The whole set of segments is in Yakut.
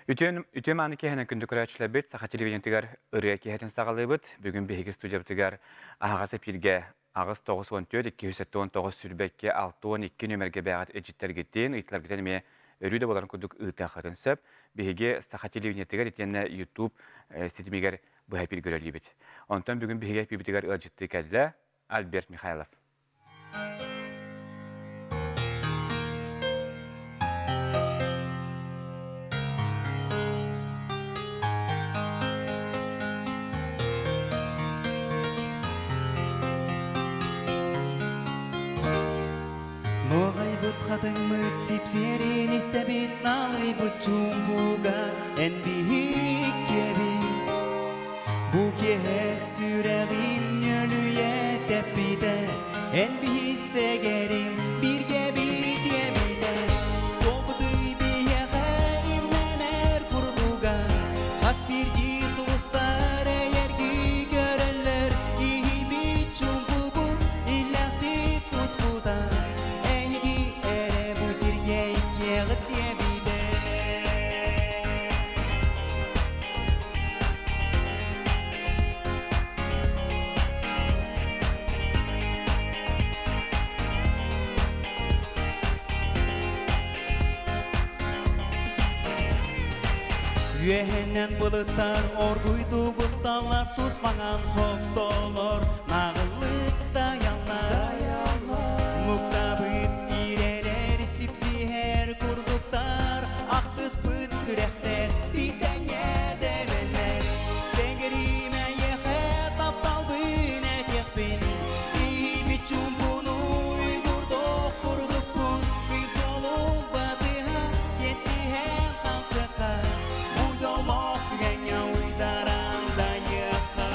Үтүө мааны киэһэнэн күндү көрөөччүлэрбит Саха телевидениетыгар ырыа киэһэтин саҕалыыбыт. Бүгүн биһиги студиябытыгар аһаҕас эпииргэ 8 94 279 22 62 нүөмэргэ бэйэҕит илдьиттэргитин, ыйытыыларгытын эмиэ өрүү да буоларын курдук ыытыаххытын сөп. Биһиги Саха телевидениетыгар итиэннэ YouTube ситимигэр быһа эпииргэ үлэлиибит. Онтон бүгүн биһиги эпиирбитигэр ыалдьыттыы кэллэ Альберт Михайлов. Нуоҕайбыт хатыҥмыт сипсиэрин истэбит налыйбыт чуумпуга эн биһиккэбит Бу киэһэ сүрэҕим ньөлүйэ тэппитэ, эн биһиссэгэрим бииргэ биитиэбитэ. Туолбутуй биһиэхэ имнэнэр курдуга, хас биирдии сулустар эйэргии көрөллөр, иһийбит чуумпубут иллээхтик куспута, эһиги эрэ бу сиргэ иккиэҕит диэбитэ. Үөһэнэн былыттар оргуйдук усталлар тус маҥан хоптолор наҕыллык тайаллар Муктабыт иирэлэр сипсиһэр курдуктар ахтыспыт сүрэхтэр биирдэҥҥэ тэбэллэр Сэҥэриим эйиэхэ тапталбын этиэхпин Иһийбит чуумпуну уйгурдуох курдукпун Ый суолун батыһа сиэттиһэн хамсыахха Бу дьоллоох түгэҥҥэ уйдаран дайыахха.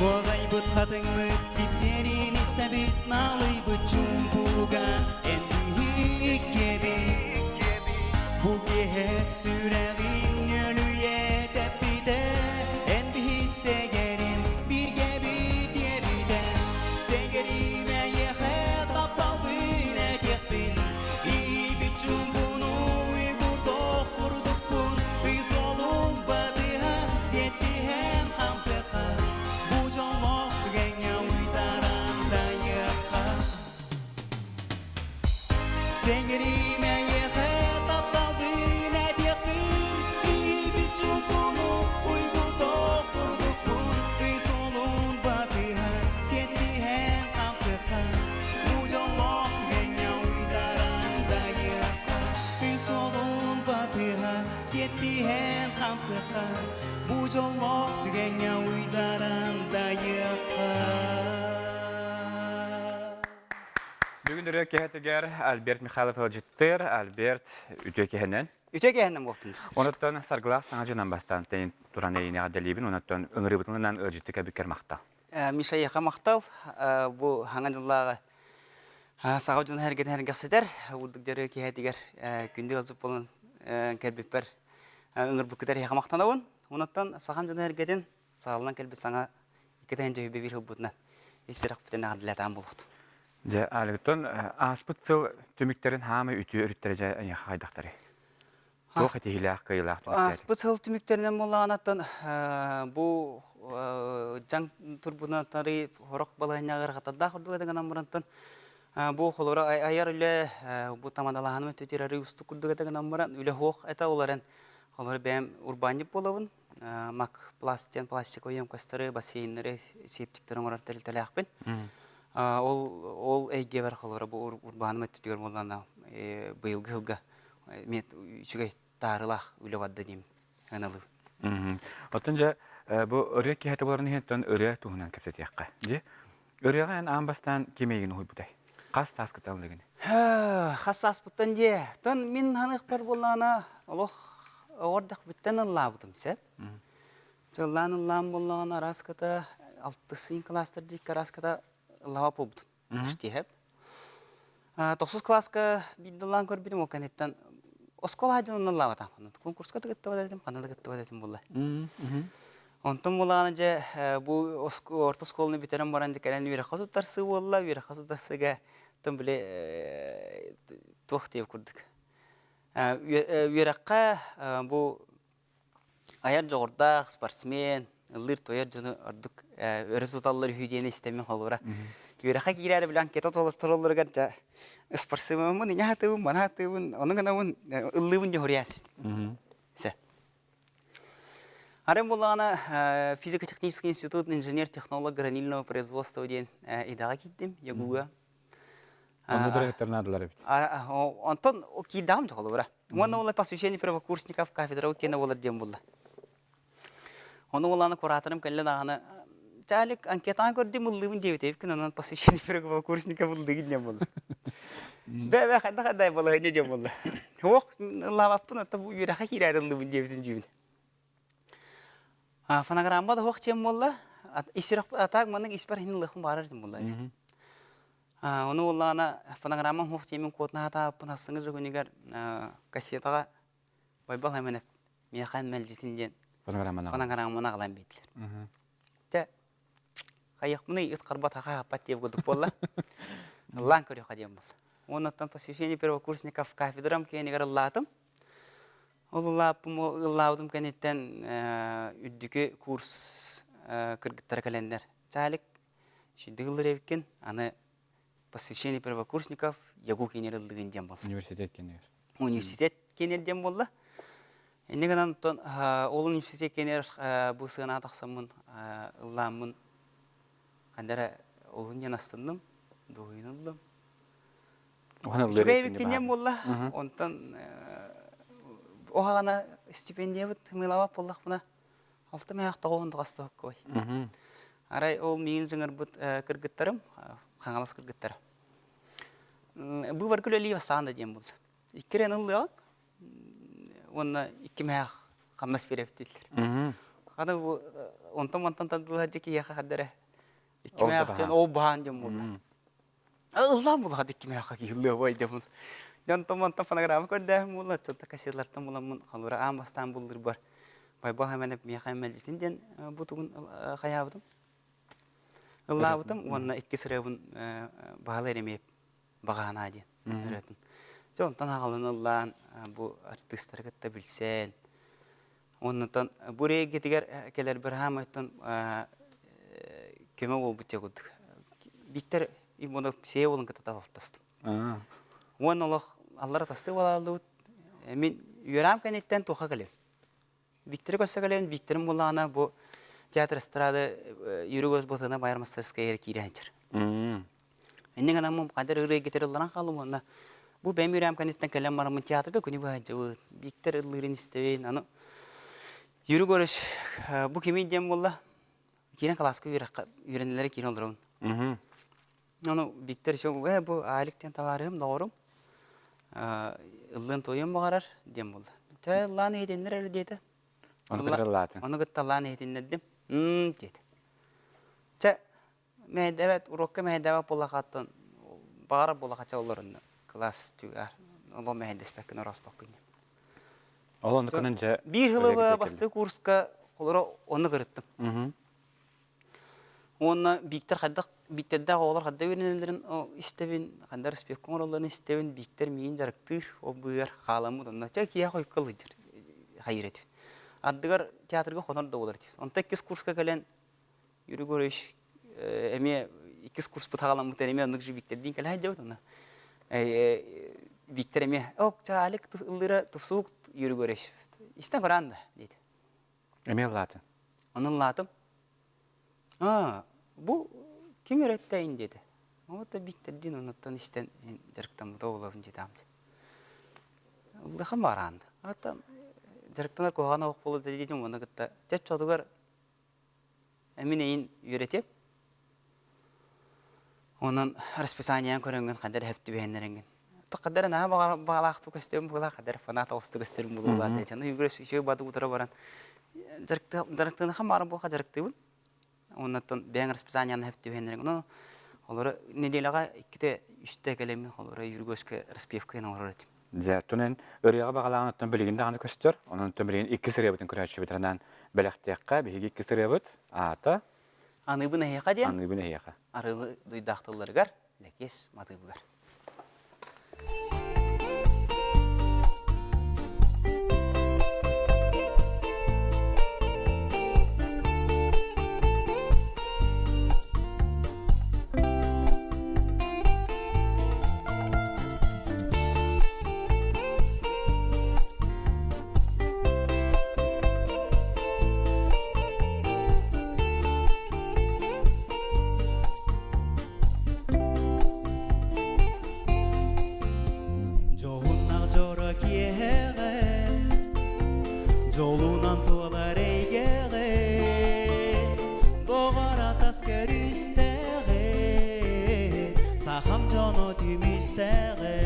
Буоҕайбыт хатыҥмыт сипсиэрин истэбит налыйбыт чуумпуга эн биһиккэбит Бу киэһэ сүрэҕиҥ ньөлүйэ тэппитэ эн биһиссэгэрим бииргэбит диэбитэ Сэгэрим эйиэхэ тапталбын этиэхпин Иийбит чуумпуну уйгурдуох курдукпун Ый суолун батыһа сиэттиһэн хамсыахха Бу дьоллоох түгэҥҥэ уйдаран дайыахха Сэҥэриим эйиэхэ тапталбын этиэхпин Иһийбит чуумпуну уйгурдуох курдукпун Ый суолун батыһа сиэттиһэн хамсыахха Бу дьоллоох түгэҥҥэ уйдаран дайыахха Ый суолун батыһа сиэттиһэн хамсыахха Бу дьоллоох түгэҥҥэ уйдаран дайыахха. Бүгүн ырыа киэһэтигэр Альберт Михайлов ыалдьыттыыр. Альберт үтүө киһинэн. Үтүө киһинэн буолтун. Онуттан саргылаах саҥа дьонон бастаан тэйин туран эйиниэҕэ дэлиибин. Онуттан ыҥырыыбытынан ыалдьытты кэбиккэр махтал. Миша эйиэхэ махтал. Бу хаҥа дьыллааҕы саха дьоно эргэтин эргэхситэр. Урдук дьарыа киэһэтигэр күндү ыалдьыт буолан кэлбиппэр ыҥырбыккытар эйиэхэ махтанабын. Онуттан сахан дьоно эргэтин саҕаланан кэлбит саҥа икки тыһыынча биир сылбытынан ис сүрэхпитин эҕэрдэлэтээн буолуохтун. Дьэ, Алигтон ааспыт сыл түмүктэрин хаамай үтүө өрүттэрэ дьэ эйиэхэ хайдахтарый? Туох этиһиилээх, кыайыылаах түмүктэр? Ааспыт сыл түмүктэринэн буоллаҕынаттан бу дьаҥ турбунатары сорох балаһыанньаҕа ыарахаттардаах курдук этэ гынан барантан бу холоро айар үлэ бу тамадалааһыным өттүтүгэр арый устук курдук этэ гынан баран үлэ суох этэ ол эрэн холоро бэйэм урбаанньыт буолабын Мак пласт диэн пластиковай емкостары, бассейннары, септиктэри оҥорор тэрилтэлээхпин. Ол ол эйгэбэр холобура бу урбааным өттүтүгэр буоллаҕына быйылгы сылга эмиэ үчүгэй таарылаах үлэ барда диим ыналыыбын. Оттон дьэ бу ырыа киэһэтэ буоларын иһин оттон ырыа туһунан кэпсэтиэххэ. Дьэ ырыаҕа эн аан бастаан ким эйигин уһуйбутай? Хас сааскыттан ыллыгын? Хас сааспыттан диэ. Тон мин ханыахпар буоллаҕына олох оҕордохпуттан ыллаабытым сөп. Ыллаан ыллаан буоллаҕына араската алтыс класстар диэки араската ыллаабат буолбутум. Иштиэһэп. Тохсус класска биирдэ ыллаан көрбүтүм, ол кэнниттэн Оскуола дьон онно ыллаабатах. Конкурска да кыттыбат этим, ханна да кыттыбат этим буолла. Онтон булаана дьэ бу орто оскуоланы бүтэрэн баран дьэ кэлэн үөрэххэ туттарсыы буолла. Үөрэххэ туттарсыыга тон били туох диэбит курдук. Үөрэххэ бу айар дьоҕурдаах спортсмен, ыллыыр-туойар дьону ордук өрө туталлар үһү диэн истэммин холобура. Үөрэххэ киирээри билэн анкета толороллоругар дьэ спортсмеммын, иҥэ сатыыбын, мана сатыыбын, ону гынабын, ыллыыбын дьэ суруйааччы. Сэ. Арай буоллаҕына физико-технический институт инженер-технолог гранильного производства диэн идэҕэ киирдим, ЯГУ-га. Онно директор наадалар эбит. Онтон киирдэҕим дьоҕолура. Уонна ол посвящение первокурсников кафедра киэнэ буолар диэн булла. Ону уолааны кураторым кэллэ даҕаны Чалик анкетаҕа көрдүм ыллыыбын диэбит эбиккин онон посвящение первокурсников ыллыгын диэн буолла. Бэ-бэ хайдах хайдай балаһыанньа диэн буолла. Суох ыллаабаппын ата бу үөрэххэ киирээри ыллыбын диэбитин дьүүбүн. Фонограмма да суох диэн буолла. Ис сүрэх атаак маннык испэр иһин ылыахпын баҕарар этим буолла. Ону буоллаҕына фонограммам суох диэммин куотуна сатаабыппын сарсыҥҥы дьэ күнүгэр кассетаҕа Байбал Хайманов миэхэ мэлдьитин диэн фонограмманы аҕалан биэрдилэр. Чэ, хайыахпыный ыт харбат хаха хаппат диэбит курдук буолла. Ыллаан көрүөххэ диэн буолла. Уонна посвящение первокурсников кафедрам киэнигэр ыллаатым. Ол ыллааппым, ыллаабытым кэнниттэн үрдүкү курс кыргыттара кэлэннэр Чалик, сүрдүк ыллыр эбиккин, аны посвящение первокурсников ЯГУ киинэр ыллыгын диэн буолла. Университет киинигэр. Университет киинэр диэн буолла. Инньэ гынан оттон ол университет киинэр бу сыанаҕа тахсаммын ыллааммын ханна эрэ олуһун диэн астынным, дуоһуйан ыллым. Үчүгэй эбиккин диэн буолла. Онтон оһаҕана стипендиябыт мыылаабат буоллахпына алта мэһэх тоҕуһун тоҕостоһуккуй. Арай ол миигин дьыҥырбыт кыргыттарым, Хаҥалас кыргыттара. Быыбарга үлэлии бастаан да диэн буолла. Икки эрэн ыллыаҕыҥ уонна икки мэһэх хамнас биэрэбит дииллэр. Хана бу онтон-мантан тардылыһар дьэ киһиэхэ хардара икки мэһэх диэн ол баһаан диэн буолла. Ыллаан булаҕа икки мэһэххэ киһи ыллыа диэн Дьонтон мантан фонограмма көрдөөһүн буолла, чонто кассирлартан буламмын холура аан бастаан буллурбар Байбал Хэмэнэп миэхэ мэлдьитин диэн бу тугун хайаабытым. Ыллаабытым уонна иккис ырыабын Баһылай Еремеев Баҕаанаа диэн ырыатын. Дьэ онтон аҕалан ыллаан бу артыыстары кытта билсэн оннотон бу рейгитигэр кэлэрбэр хаамайтан көмө буолбут дьэ курдук. Бииктэр Иванов сиэ буолан кытта талалтастым. Уонна олох аллара тастыы буолааллыбыт. Мин үөрэҕим кэнниттэн туохха кэлэм. Викторы көрсө кэлэбин, Викторым буоллаҕына бу театр эстрада Юрий Госботына байар мастерскайыгар киирэ сылдьар. Иннин гынан хадыр ырыа гитар ылларан хаалым уонна бу бэйэм үөрэҕим кэнниттэн кэлэн бараммын театрга күнү быһа сылдьабыт. Виктор ыллыырын истэбин. Аны Юрий Егорович бу кимий диэн буолла. Киирэн кылааска үөрэххэ үөрэнэллэрэ киирэн олоробун. Ону Виктор еще бу Алик диэн табаарыһым, доҕорум ыллыан-туойуон баҕарар диэн буолла. Чэ, ыллаан иһитиннэр эрэ диэтэ. Ону кытта ыллаатын. Ону кытта ыллаан иһитиннэрдим. Диэтэ. Чэ, мэһэйдээбэт, уруокка мэһэйдээбэт буоллаххаттан баҕарар буоллахха олорунна кылаас түгэр олох мэһэйдэспэккин орооспоккун диэн. Ол оннукунан дьэ Биир сылы бастакы курска холоро онно кырыттым. Уонна Бииктэр хайдах Бииктердээх оҕолор хайдах үөрэнэллэрин истэбин, хайдах респект оҥороллорун истэбин, Бииктэр миигин дьарыктыыр, ол быыһыгар хааламмыт онно чэ киһиэхэ хойукка ыллыйдьар хайыыр этибит. Ардыгар театрга хонор да буолар этибит. Онтон иккис курска кэлэн Юрий Егорович эмиэ иккис курспут хаҕаламмыт эмиэ оннук же Бииктердиин кэлэ сылдьабыт онно. Бииктэр эмиэ ок чэ Алик ыллыыра тупсубук Юрий Егорович истэн көрөөн да диэтэ. Эмиэ ыллаатын. Ону ыллаатым. Аа, бу ким үөрэттэйин диэтэ. Вот Бииктэрдиин онуттан истэн дьарыктаммыта буолабын диэтэ. Ыллыхым бараан. Ата дьарыктанар куһаҕан олох буолуо диэтим уонна кытта чоччотугар мин эйин үөрэтиэм. Онон расписаниены көрөҥҥүн ханна эрэ сөп түбэһиннэрэҥҥин. Ханна эрэ наһаа баҕалаахтык көстүөм буолаа, ханна эрэ фанат оҕустук көстөрүм буолуо диэн. Аны үгүс үчүгэй бады утара баран дьарыктыахха баара буолха дьарыктыыбын. Оннуттан бэйэҥ расписаниены сөп түбэһиннэрэҥ. Ону олору нэдиэлэҕэ иккитэ үстэ кэлэммин холобура Юргоска распевканы оҥорор этим. Дьэ, тунен ырыаҕа баҕалааҕыттан билигин даҕаны көстөр. Онон билигин иккис ырыабытын көрөөччүбүтүнэн бэлэхтиэххэ. Биһиги иккис ырыабыт аата Аныыбын эһиэхэ диэн. Аныыбын эһиэхэ. Арыылы дуйдаах тылларыгар Лэкиэс матыыбыгар. Дьоһуннах дьоро киэһэҕэ, дьолунан туолар эйгэҕэ, доҕор атас көрүстэҕэ, сахам дьоно түмүстэҕэ,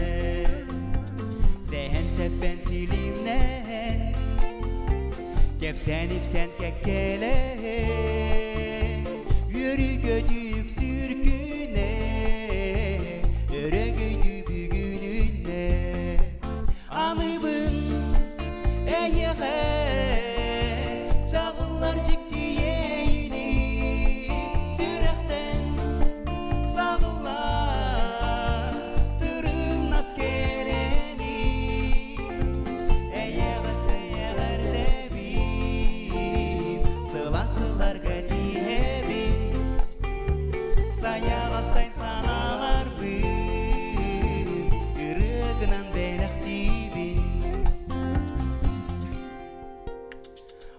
сэһэн-сэппэн силимнэһэн, кэпсээн-ипсээн кэккэлэһэн, үөрүү-көтүү үксүүр күнэ, өрөгөйдүү бүгүн үүннэ. Аныбын эйиэхэ чаҕыллар дьиктиэйини сүрэхтэн саҕыллар тырымнас кэрэни эйэҕэстэйэҕэрдэбин сылаас тылларга тииһэбин сайаҕастай санааларбын ырыа гынан бэлэхтиибин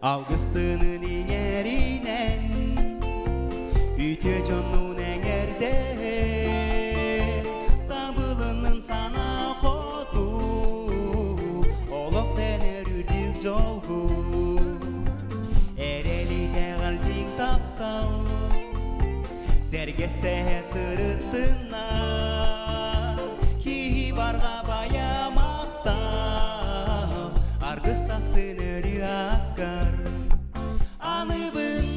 Алгыстыынын иҥэринэн үтүө дьоннуун эҥэрдэһэн табылыннын санаа хоту олох дэнэр үрдүк дьолгу эрэл итэҕэл дьиҥ таптал сэргэстэһэ сырыттынна киһи барҕа байамахтал аргыстастын өрүү аккар аныбын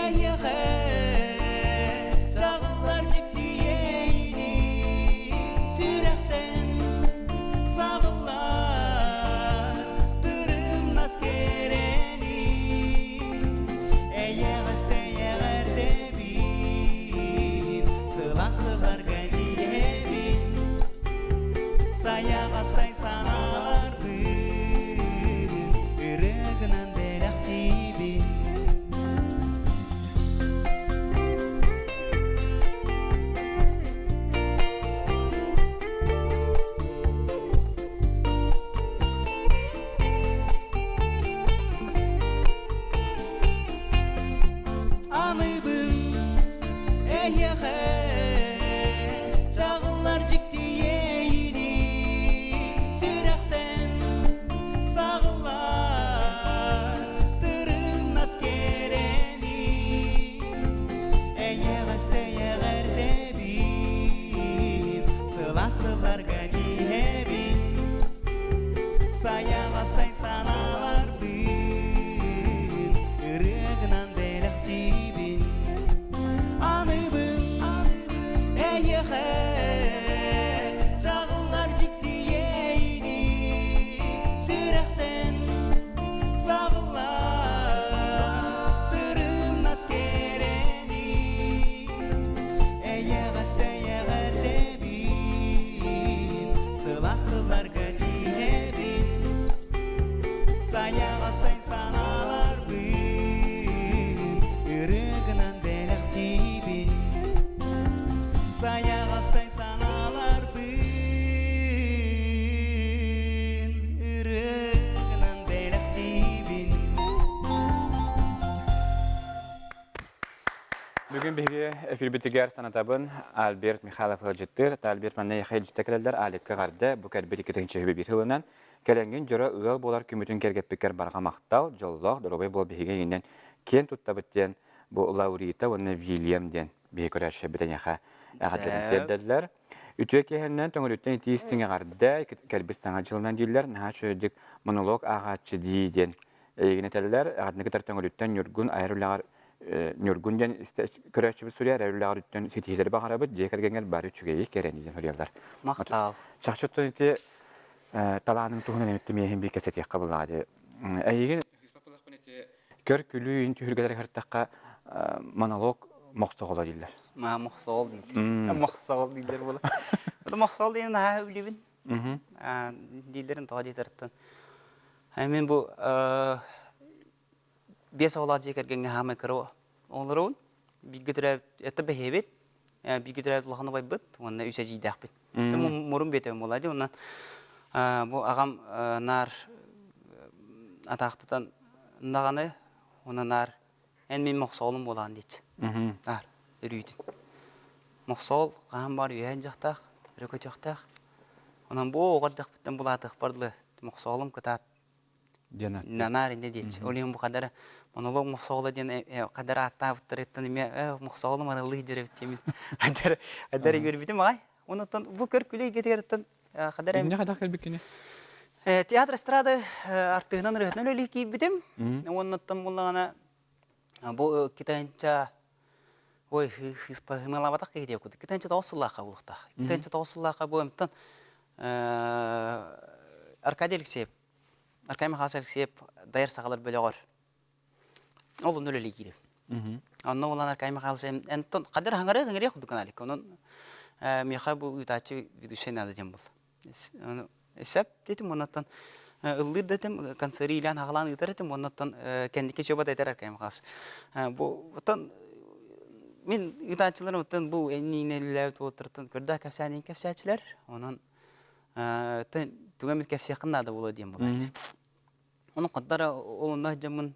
эйиэхэ чаҕыллар дьиктиэйини сүрэхтэн саҕыллар тырымнас кэрэни Эйэҕэстэйэҕэрдэбин, сылаас тылларга тиийэбин, сайаҕастай санааларбын ырыа гынан бэлэхтиибин. Аныбын эйиэхэ чаҕыллар дьиктиэйини сүрэхтэн саҕыллар тырымнас кэрэни эйэҕэстэйэҕэрдэбин сылаас тылларга тииһэбин Сайаҕастай санааларбын ырыа гынан бэлэхтиибин Аныбын эйиэхэ чаҕыллар дьиктиэйини сүрэхтэн саҕыллар тырымнас кэрэни Эйэҕэстэйэҕэрдэбин сылаас тылларга тииһэбин сайаҕастай санааларбын ырыа гынан бэлэхтиибин сайаҕастай санааларбын ырыа гынан бэлэхтиибин Бүгүн биһиги эфирбитигэр санатабын Альберт Михайлов ыалдьыттыыр. Альберт манна эйиэхэ илдьитэ кэлэллэр. Аликка эҕэрдэ. Бу кэлбит иккитин чөһүбэ биир сылынан. Кэлэҥҥин дьоро ыал буолар күммүтүн кэргэппиккэр барҕа махтал, дьоллоох, доруобай буол биһиги эйигинэн киэн туттабыт диэн бу Лаурита уонна Вильям диэн биһи көрөөччүлэрбит эйиэхэ эҕэрдэтин тиэрдэллэр. Үтүө киэһэннэн төҥүрүттэн итии истиҥ эҕэрдэ, кэлбит саҥа дьылынан дииллэр. Наһаа үчүгэйдик монолог ааҕааччы дии диэн эйигин этэллэр. Эҕэрдэни кытары төҥүрүттэн Ньургун айар үлэҕэр Ньургун диэн көрөөччүбүт суруйар айар үлэҕэр үттэн ситиһиилэри баҕарабыт. Дьиэ кэргэҥҥэр бары үчүгэйи, кэрэни диэн суруйаллар. Махтал. Чахчы оттон ити Талааның туһунан эмиттим иэһин биир кэпсэтиэххэ буллаҕа дии. Эйигин көр-күлүү түһүлгэлэргэ кыртахха монолог мохсоҕоло дииллэр. Мохсоҕол дииллэр. Мохсоҕол дииллэр буола. Мохсоҕол диэн наһаа сөбүлүүбүн. Дииллэрин тоҕо диэтэртэн. Мин бу биэс оҕолоох дьиэ кэргэҥҥэ хаамай кыра оҕолорун бииргэ төрөөбүт это бэһиэбит бииргэ төрөөбүт улахан убайбыт уонна үс эдьиийдээхпит. Мурун биэтэбин буолаа дии онон бу аҕам наар атаахтатан даҕаны уонна наар эн мин мохсоолум буолаҕын диэччи. Наар өрүүтүн. Мохсоол хаһан баар үөһэ дьахтаах, өрө көтүөхтээх. Онон бу оҕо эрдэхпиттэн булаатыахпар дылы мохсоолум кытаат диэн ааттыыр. Нанаар иннэ диэччи. Ол иһин бу хадара монолог мохсоҕоло диэн хадара ааттаабыттарыттан эмиэ мохсоҕолум арыллыы дьэрэбит диэмин хадара хадара үөрбүтүм аҕай. Онуттан бу көр күлэ эйгэтигэр хадара Инньэ хайдах кэлбиккиний? Театр эстрада артыыһынан ырыатынан үлэлии киирбитим. Уоннаттан буллаҕына бу китайынча ой хыспаһымалаабатах киһи диэбит курдук. Китайынча 9 сыллаахха булуохтаах. Китайынча 9 сыллаахха бу онтон Аркадий Алексеев Аркадий Михайлович Алексеев дайар сахалар бөлөҕөр ол онно үлэлии киирим. Онно улан Аркадий Михайлович энтон хадыр хаҥарыах ыҥырыах курдук аналик. Онон миэхэ бу ыытааччы ведущий надо диэн буолла. Сөп дэтим оннуттан ыллыыр да этим концеры иилээн хаҕалаан ыытар этим оннуттан кэнники чөбөт этэр Аркадий Михайлович. Бу оттон мин ыытааччыларым оттон бу энниинэллээбит уолаттартан көрдөөх кэпсээнин кэпсээччилэр. Онон тугу эмит кэпсиэххин наада буолуо диэн буолааччы. Ону хаттара ол онно сылдьаммын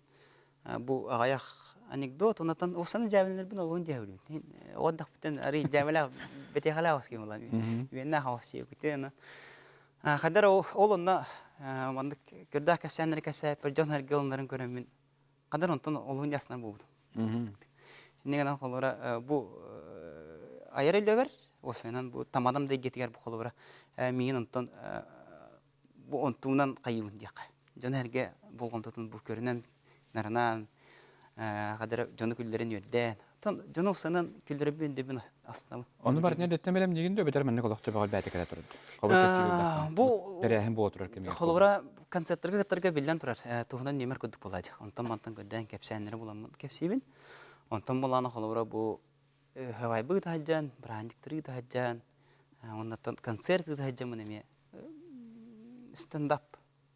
бу аҕыйах анекдот онтон уопсайынан дьээбэлэнэрбин олуһун дьээбэлиибин. Оҕо эрдэхпиттэн арый дьээбэлээх бэтиэхэлээх оскиэ буолла. Үөннээх оҕус диэбиккитин аны хадара ол онно маннык көрдөөх кэпсээннэри кэпсээппэр дьон эргэ ылынарын көрөммүн хадar онтон олуһун дьасынан буолбутум. Инньэ гынан холобура бу айар үлэбэр уопсайынан бу тамадам да эйгэтигэр бу холобура миигин онтон бу онтуунан хайыыбын диэххэ. Дьон эргэ болҕомтотун бу көрүнэн нарынан хадара дьону күллэрин үөрдээн. Оттон дьону уопсайынан күллэрбин үөрдэбин астынабын. Ону барытын эрдэттэн бэлэмниигин дуо эбэтэр маннык олох төбөҕөр бэйэтэ кэлэ турар? Холобур кэпсиир Бу тэрээһин буола турар кэмигэр. Холобура концерттарга кыттарга биллэн турар туһунан нүөмэр курдук буолааччы. Онтон мантан көрдөөн кэпсээннэри буламмын кэпсиибин. Онтон булаана холобура бу хавайбы ыыта сылдьан, бырааһынньыктары ыыта сылдьан, уоннаттан концерт ыыта сылдьаммын эмиэ стендап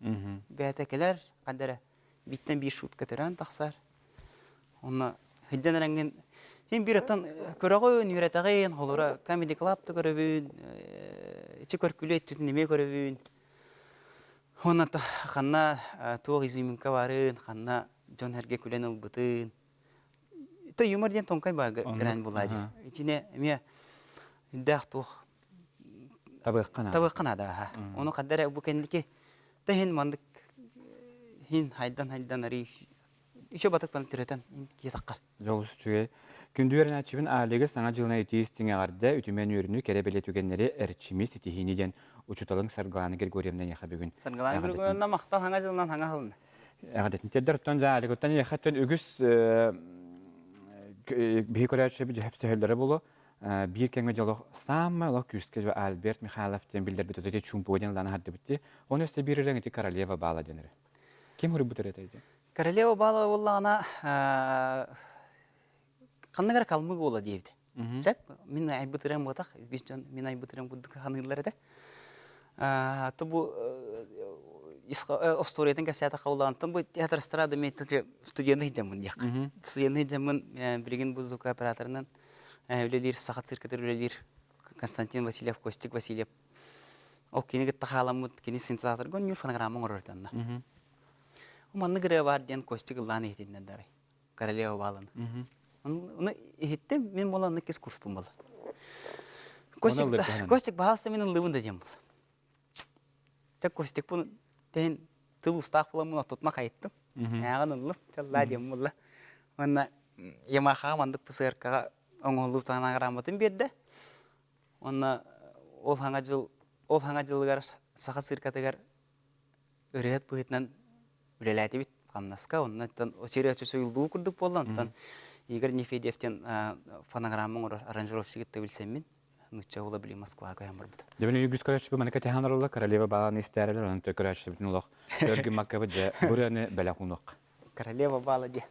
бэйэтэ кэлэр, ханна эрэ бииртэн биир шутка төрөөн тахсар. Онно сылдьан эрэҥҥин син биир оттон көрөҕүн, үөрэтэҕин, холобура Comedy Club да көрөбүн, ичи көркүлү өттүтүн эмиэ көрөбүн. Уонна ханна туох изюминка баарын, ханна дьон эргэ күлэн ылбытын. То юмор диэн тоҥкай баа грань буолаа дии. Итини эмиэ үрдээх туох Табыахха наада. Табыахха наада аха. Ону ханна эрэ бу кэнники да иһин маннык иһин хайдан-хайдан арый еще батык төрөтөн киэтахха. Дьолус үчүгэй. Күндү үөрэнээччибин Аалигы саҥа дьылына итии истиҥ эҕэрдэ, үтүмэн үөрүүнү, кэрэ бэлиэ түгэннэри эрчими ситиһиини диэн учууталыҥ Саргылаана Григорьевна эйиэхэ бүгүн Саргылаана Григорьевна махтал саҥа дьылынан саҥа сылына. Эҕэрдэтин тиэрдэр. Оттон дьэ Аалигыттан эйиэхэттэн үгүс биһи көрөөччү сөһөллөрө буолуо. Биир кэмҥэ дьолох саамай олох күүскэ Альберт Михайлов диэн биллэрбит ити чуумпуга диэн ылан аһардыбыт дии. Оны өссө биир ырыаҥ ити Королева баала диэн эрэ. Ким суруйбут ырыата ити? Королева баала буоллаҕына ханнык эрэ калмык уола диэбитэ. Сөп, мин айбыт ырыам буотах, үгүс дьон мин айбыт ырыам курдук саныыллар этэ. То бу остуоруйатын кэпсээтэххэ улаантан бу театр эстрада мен студенты сылдьаммын диэххэ. Студенты сылдьаммын билигин бу звукооператорынан үлэлиир Саха циркэтигэр үлэлиир Константин Васильев, Костик Васильев. Ол кини кытта хааламмыт, кини синтезаторга онньуур фонограмма оҥорор этэ онно. Маннык ырыа баар диэн Костик ыллаан иһитиннэр дарай. Королева бааланы. Ону иһиттим, мин буолан оннук иккис курспун буолла. Костик, Костик баһаалыста мин ыллыыбын да диэн буолла. Чэ Костикпун тэһин тыл устаах буоламмын ортотуна хайыттым. Ааҕан ыллым, чаллаа диэн буолла. Уонна Ямахаҕа маннык ПСРК-ҕа оҥоһуллуу фонограмматын биэрдэ. Уонна ол саҥа дьыл ол саҥа дьылыгар саха циркатыгар ырыаһыт быһыытынан үлэлээтибит хамнаска. Онно оттон сири суйуллуу курдук буолла. Онтон Игорь Нефедьев диэн фонограмма оҥорор аранжировщик кытта билсэммин. Нучча уола били Москваҕа көһөн барбыта. Дьэ, үгүс көрөөччү манна кэтэһэн олороллор, королева бааланы истээрэлэр, онон көрөөччүбүтүн олох өргүммаккабыт дьэ бу ырыаны бэлэх уунуох. Королева баала диэ.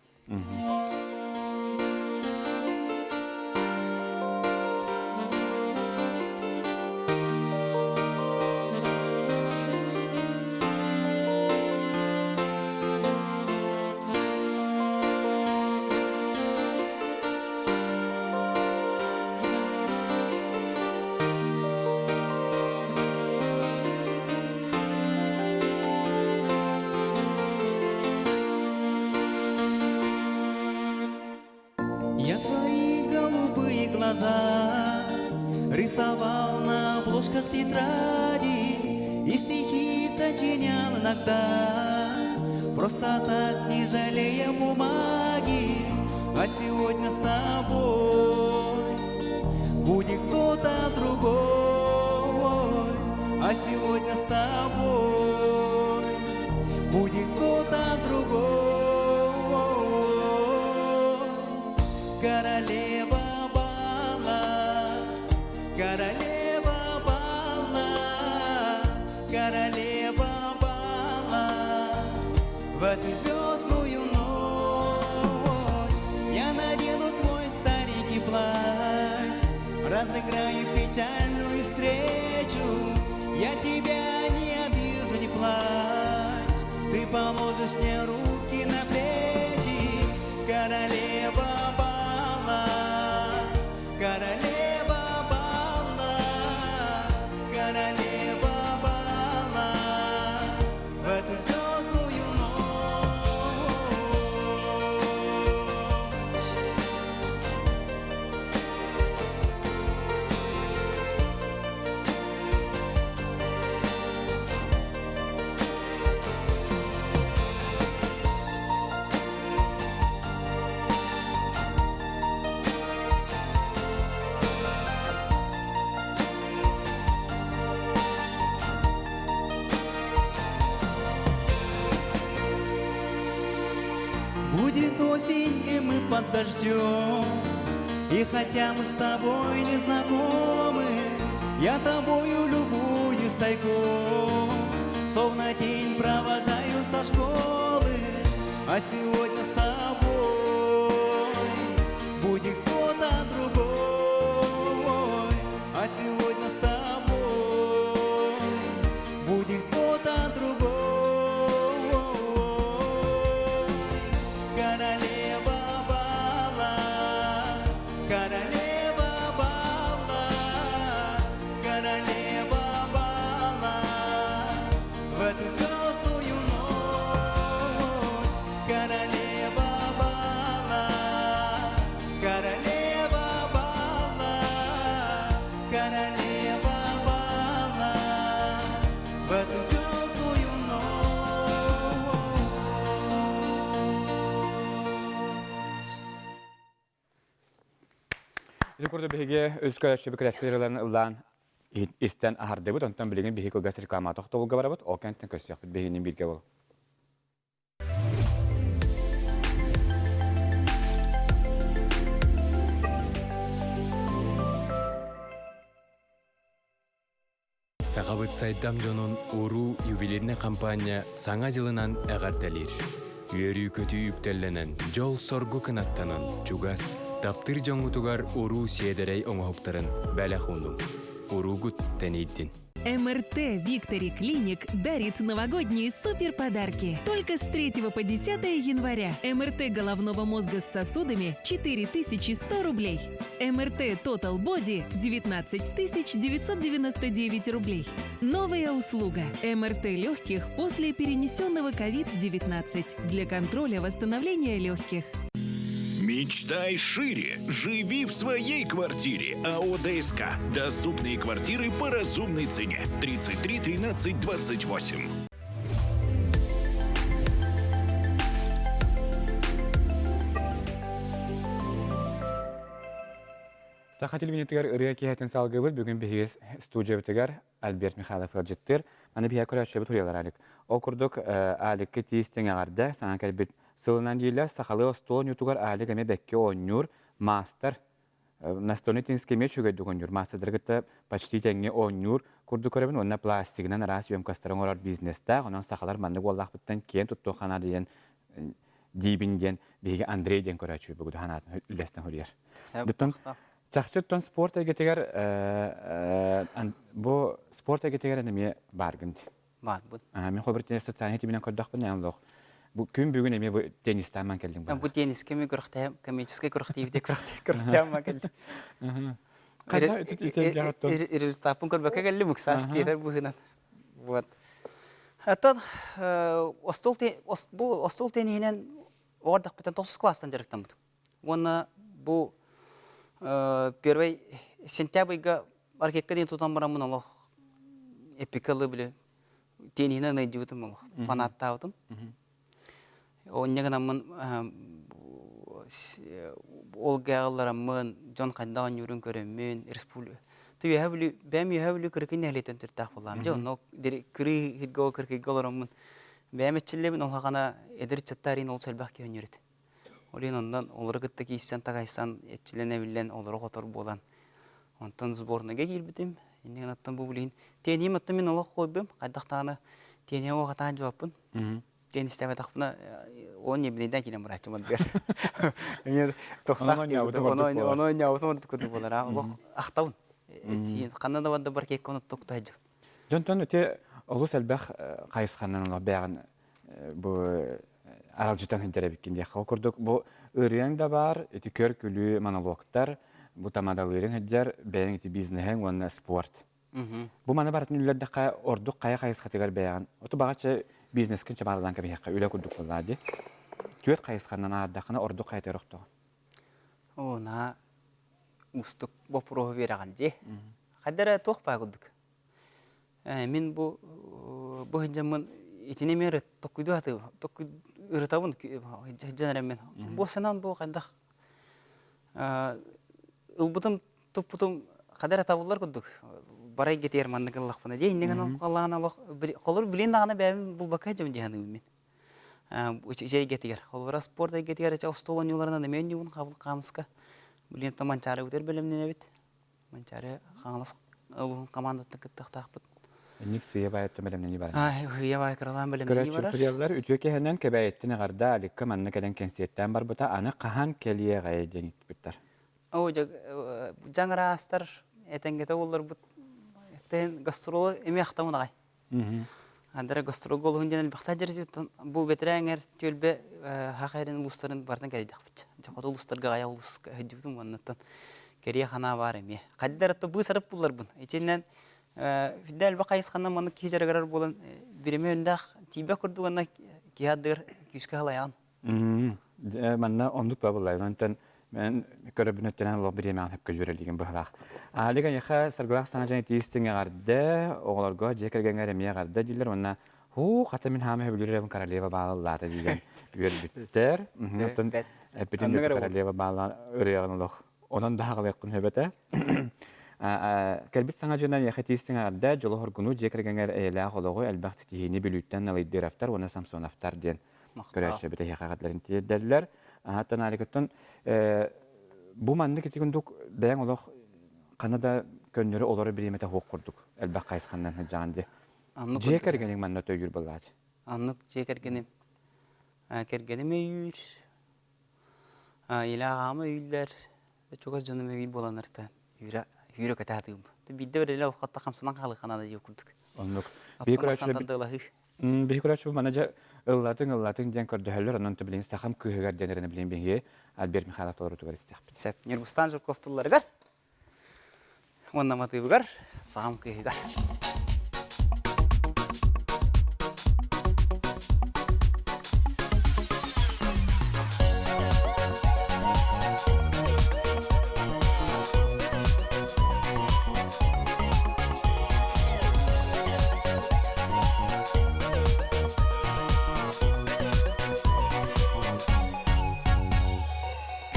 Я твои голубые глаза Рисовал на обложках тетради И стихи сочинял иногда Просто так, не жалея бумаги А сегодня с тобой Будет кто-то другой А сегодня с тобой Будет кто-то другой Королева бала, королева бала, королева бала. В эту звездную ночь я надену свой старенький плащ, разыграю печальную встречу. Я тебя не обижу, не плачь, ты положишь мне руки на плечи, королева бала, королева бала, королева бала, в эту звездную ночь. Будет осень, и мы под дождем, И хотя мы с тобой не знакомы, Я тобою любуюсь тайком, Словно день провожаю со школы, А сегодня с тобой Будет кто-то другой, А сегодня с тобой Будет кто-то другой. Королева бала, королева бала, королева бала, в эту звездную ночь. Королева бала, королева бала, королева бала, в эту звездную ночь. Ити курдук биһиги үс көрөөччү күрэспит ыллаан истэн аһардыбыт, онтон билигин биһиги кылгас реклама тохтобулга барабыт, ол кэнниттэн көрсүөхпүт биһигинин бииргэ бол. Сахабыт сайдам дьонун уруу ювелирный компания Саҥа дьылынан эҕэрдэлиир. Үөрүү-көтүү үктэллэнэн, дьол-соргу кынаттанан, чугас, таптыыр дьоҥҥутугар уруу сиэдэрэй оҥоһуктарын бэлэх уунуҥ. Уруугут тэнийдин. МРТ Виктори Клиник дарит новогодние супер подарки. Только с 3 по 10 января. МРТ головного мозга с сосудами 4100 рублей. МРТ Total Body 19 999 рублей. Новая услуга. МРТ легких после перенесенного COVID-19 для контроля восстановления легких. Мечтай шире. Живи в своей квартире. АО ДСК. Доступные квартиры по разумной цене. 33 13 28. Саха телевидениетигэр ырыа киэһэтин салгыыбыт бүгүн биһиги студиябытыгар Альберт Михайлов ыалдьыттыыр. Маны биһиги көрөөччүбүт уруйалар Алик. Ол курдук Аликка тиис тэҥэҕэрдэ саҥа кэлбит сылынан дииллэр сахалыы остуол ньуутугар Алик эмиэ бэккэ оонньуур маастар. Настольный теннискэ эмиэ үчүгэйдик оонньуур. Маастардары кытта почти тэҥҥэ оонньуур курдук көрөбүн уонна пластигынан араас емкостары оҥорор бизнестээх. Онон сахалар маннык уоллаахпыттан киэн туттуох ханаада диэн диибин диэн биһиги Андрей диэн көрөөччү бүгүн ханаатын үллэстэн суруйар. Дыттан чахчы спорт эйгэтигэр бу спорт эйгэтигэр эмиэ бааргын дии. Баарбын. Мин холобур социальный тиминэн көрдөхпүнэ олох бу күн бүгүн эмиэ бу теннистааман кэллиҥ Бу теннискэ ми күрэхтэһэм коммерческий күрэхтиибите күрэхтэһэм кэллим. Результаппын көрбөккө кэллим ыксаах тиэтэр быһыынан. Вот. Оттон остуол бу остуол тенниһинэн оҕордахпытын тохсус класстан дьарыктаммытым. Уонна бу первый сентябрьга ракетка диэн тутан бараммын олох эпикалы били тенниһинэн ыйдыбытым олох фанаттаабытым. Онньа гынаммын ол гээҕыллараммын дьон хайдах оонньуурун көрөммүн республика Үөһэ Бүлүү бэйэм Үөһэ Бүлүү Кырыкый нэһилиэтин төрүттээх буоллаҕым. Дьэ онно кырыы сиргэ ол Кырыкыйга олороммун бэйэм эччиллэбин ол саҕана эдэр ыччаттар иин олус элбэх киһи оонньуур этэ. Ол иһин онон олору кытта киирсэн такайсан эччилэн эбиллэн олору хотор буолан онтон сборныйга киирбитим. Иннигин оттон бу билигин тиэниим оттон мин олох хойбум хайдах даҕаны тиэниэ уохатаан дьуоппун. Диэн истээбэтэхпинэ он небинейден киирэн барааччым ардыгар. Эмиэ тохтоох ону ойньообутум ордук курдук буолар. Олох ахтабын. Ханна да барда бар кеккон оттук тахжып. Дьонтон ити олус элбэх хайысханан олох бэйэҕин бу аралдьытан сылдьар эбиккин диэххэ. Ол курдук бу ырыаҥ да баар, ити көр-күлүү монологтар, бу тамадалыырыҥ сылдьар, бэйэҥ ити бизнеһиҥ уонна спорт. Бу маны барытын үллэрдэххэ, ордук хайа хайысхатыгар бэйэҕин, оту баҕаччы бизнескин чабаалаан кэбиһиэххэ үлэ курдук буоллаа дии. Түөрт хайысханан аардаххына ордук хайатыгар охтоҕун? Оо, наһаа уустук боппуруоһу биэрэҕин дии. Хайда эрэ туох баа курдук. Мин бу бу сылдьаммын итини эмиэ токкуйдуу сатыыбын, ырытабын сылдьан эрэммин. Бу санаам бу хайдах ылбытым туппутум хада эрэ табыллар курдук барай гетиэр маннык ыллахпына дии иннигин олох олох холор билин даҕаны бэйэм булбакка сылдьабын дии саныыбын мин эйгэтигэр холобура спорт эйгэтигэр эчэ остуол оонньууларынан эмиэ оонньуубун хабыл хаамыска билин то Манчаары бутер бэлэмнэнэбит Манчаары Хаҥалас улууһун командаттан кыттыахтаахпыт. Инник сыыйа баайыттан бэлэмнэнии барар. Сыыйа баай кыралаан бэлэмнэнии барар. Көрөөччүлэр үтүө киһинэн Кэбээйиттэн эҕэрдэ Аликка манна кэлэн кэнсиэртээн барбыта аны хаһан кэлиэҕэй диэн ыйыппыттар. Оо, дьаҥ араастар этэҥҥэтэ буолларбыт тэн гастролу эмиэ ахтамын аҕай. Андара гастролга олуһун диэн элбэхтэ дьэрсибит бу бэтэрээҥэр түөлбэ хаха эрин улуустарын барытын кэлдэхпит. Хоту улуустарга аҕай улууска сылдьыбытым уоннаттан кэриэ ханаа баар эмиэ. Хайда эрэ быыс арып булларбын. Итинэн фидэ элбэх хайысханан маннык киһи дьарыгырар буолан бириэмэ өндөөх тиийбэт курдук уонна киһи ардыгар күүскэ халайаҕын. Манна оннук ба буллай. Онтон мен көрөбүн өттүнэн олох бириэмэҕин хөпкө дьүөрэлиигин быһалаах. Аалик эйиэхэ саргылаах саҥа дьон итиистиҥ эҕэрдэ, оҕолорго дьиэ кэргэҥҥэр эмиэ эҕэрдэ дииллэр уонна хуу хата мин хаама сөбүлүүр эбин королева баалаллаата диэн үөрбүттэр. Оттон эппитин королева баала ырыаҕын олох онон да хаҕалыахпын сөбөтө. Кэлбит саҥа дьылынан эйиэхэ итиистиҥ эҕэрдэ, дьолу-хоргуну, дьиэ кэргэҥҥэр эйэлээх олоҕу, элбэх ситиһиини Бүлүүттэн Налыйдыровтар уонна Самсоновтар диэн көрөөччү эһиэхэ эҕэрдэлэрин тиэрдэллэр. Аһаттан Аликаттан бу маннык ити курдук бэйэҥ олох ханна да көннөрү олорор бириэмэтэ суох курдук элбэх хайысханнан сылдьаҕын дии. Дьиэ кэргэниҥ манна өйүүр буоллаачы. Аннык дьиэ кэргэним кэргэним өйүүр, илэ аҕам өйүүллэр, чугас дьонум өйүүр буоланнар үүрэ үүрэ көтө сатыыбын. Биирдэ бір эле олоххо хамсанан хаалыахха наада диир курдук. Оннук. Биһи көрөөччү мана дьэ ыллатыҥ ыллатыҥ диэн көрдөһөллөр, онон билигин сахам кыыһыгар диэн эрэнэ билигин биһиги Альберт Михайлов толоруутугар истиэхпит. Сөп. Ньургустаан Жирков тылларыгар уонна матыыбыгар сахам кыыһыгар.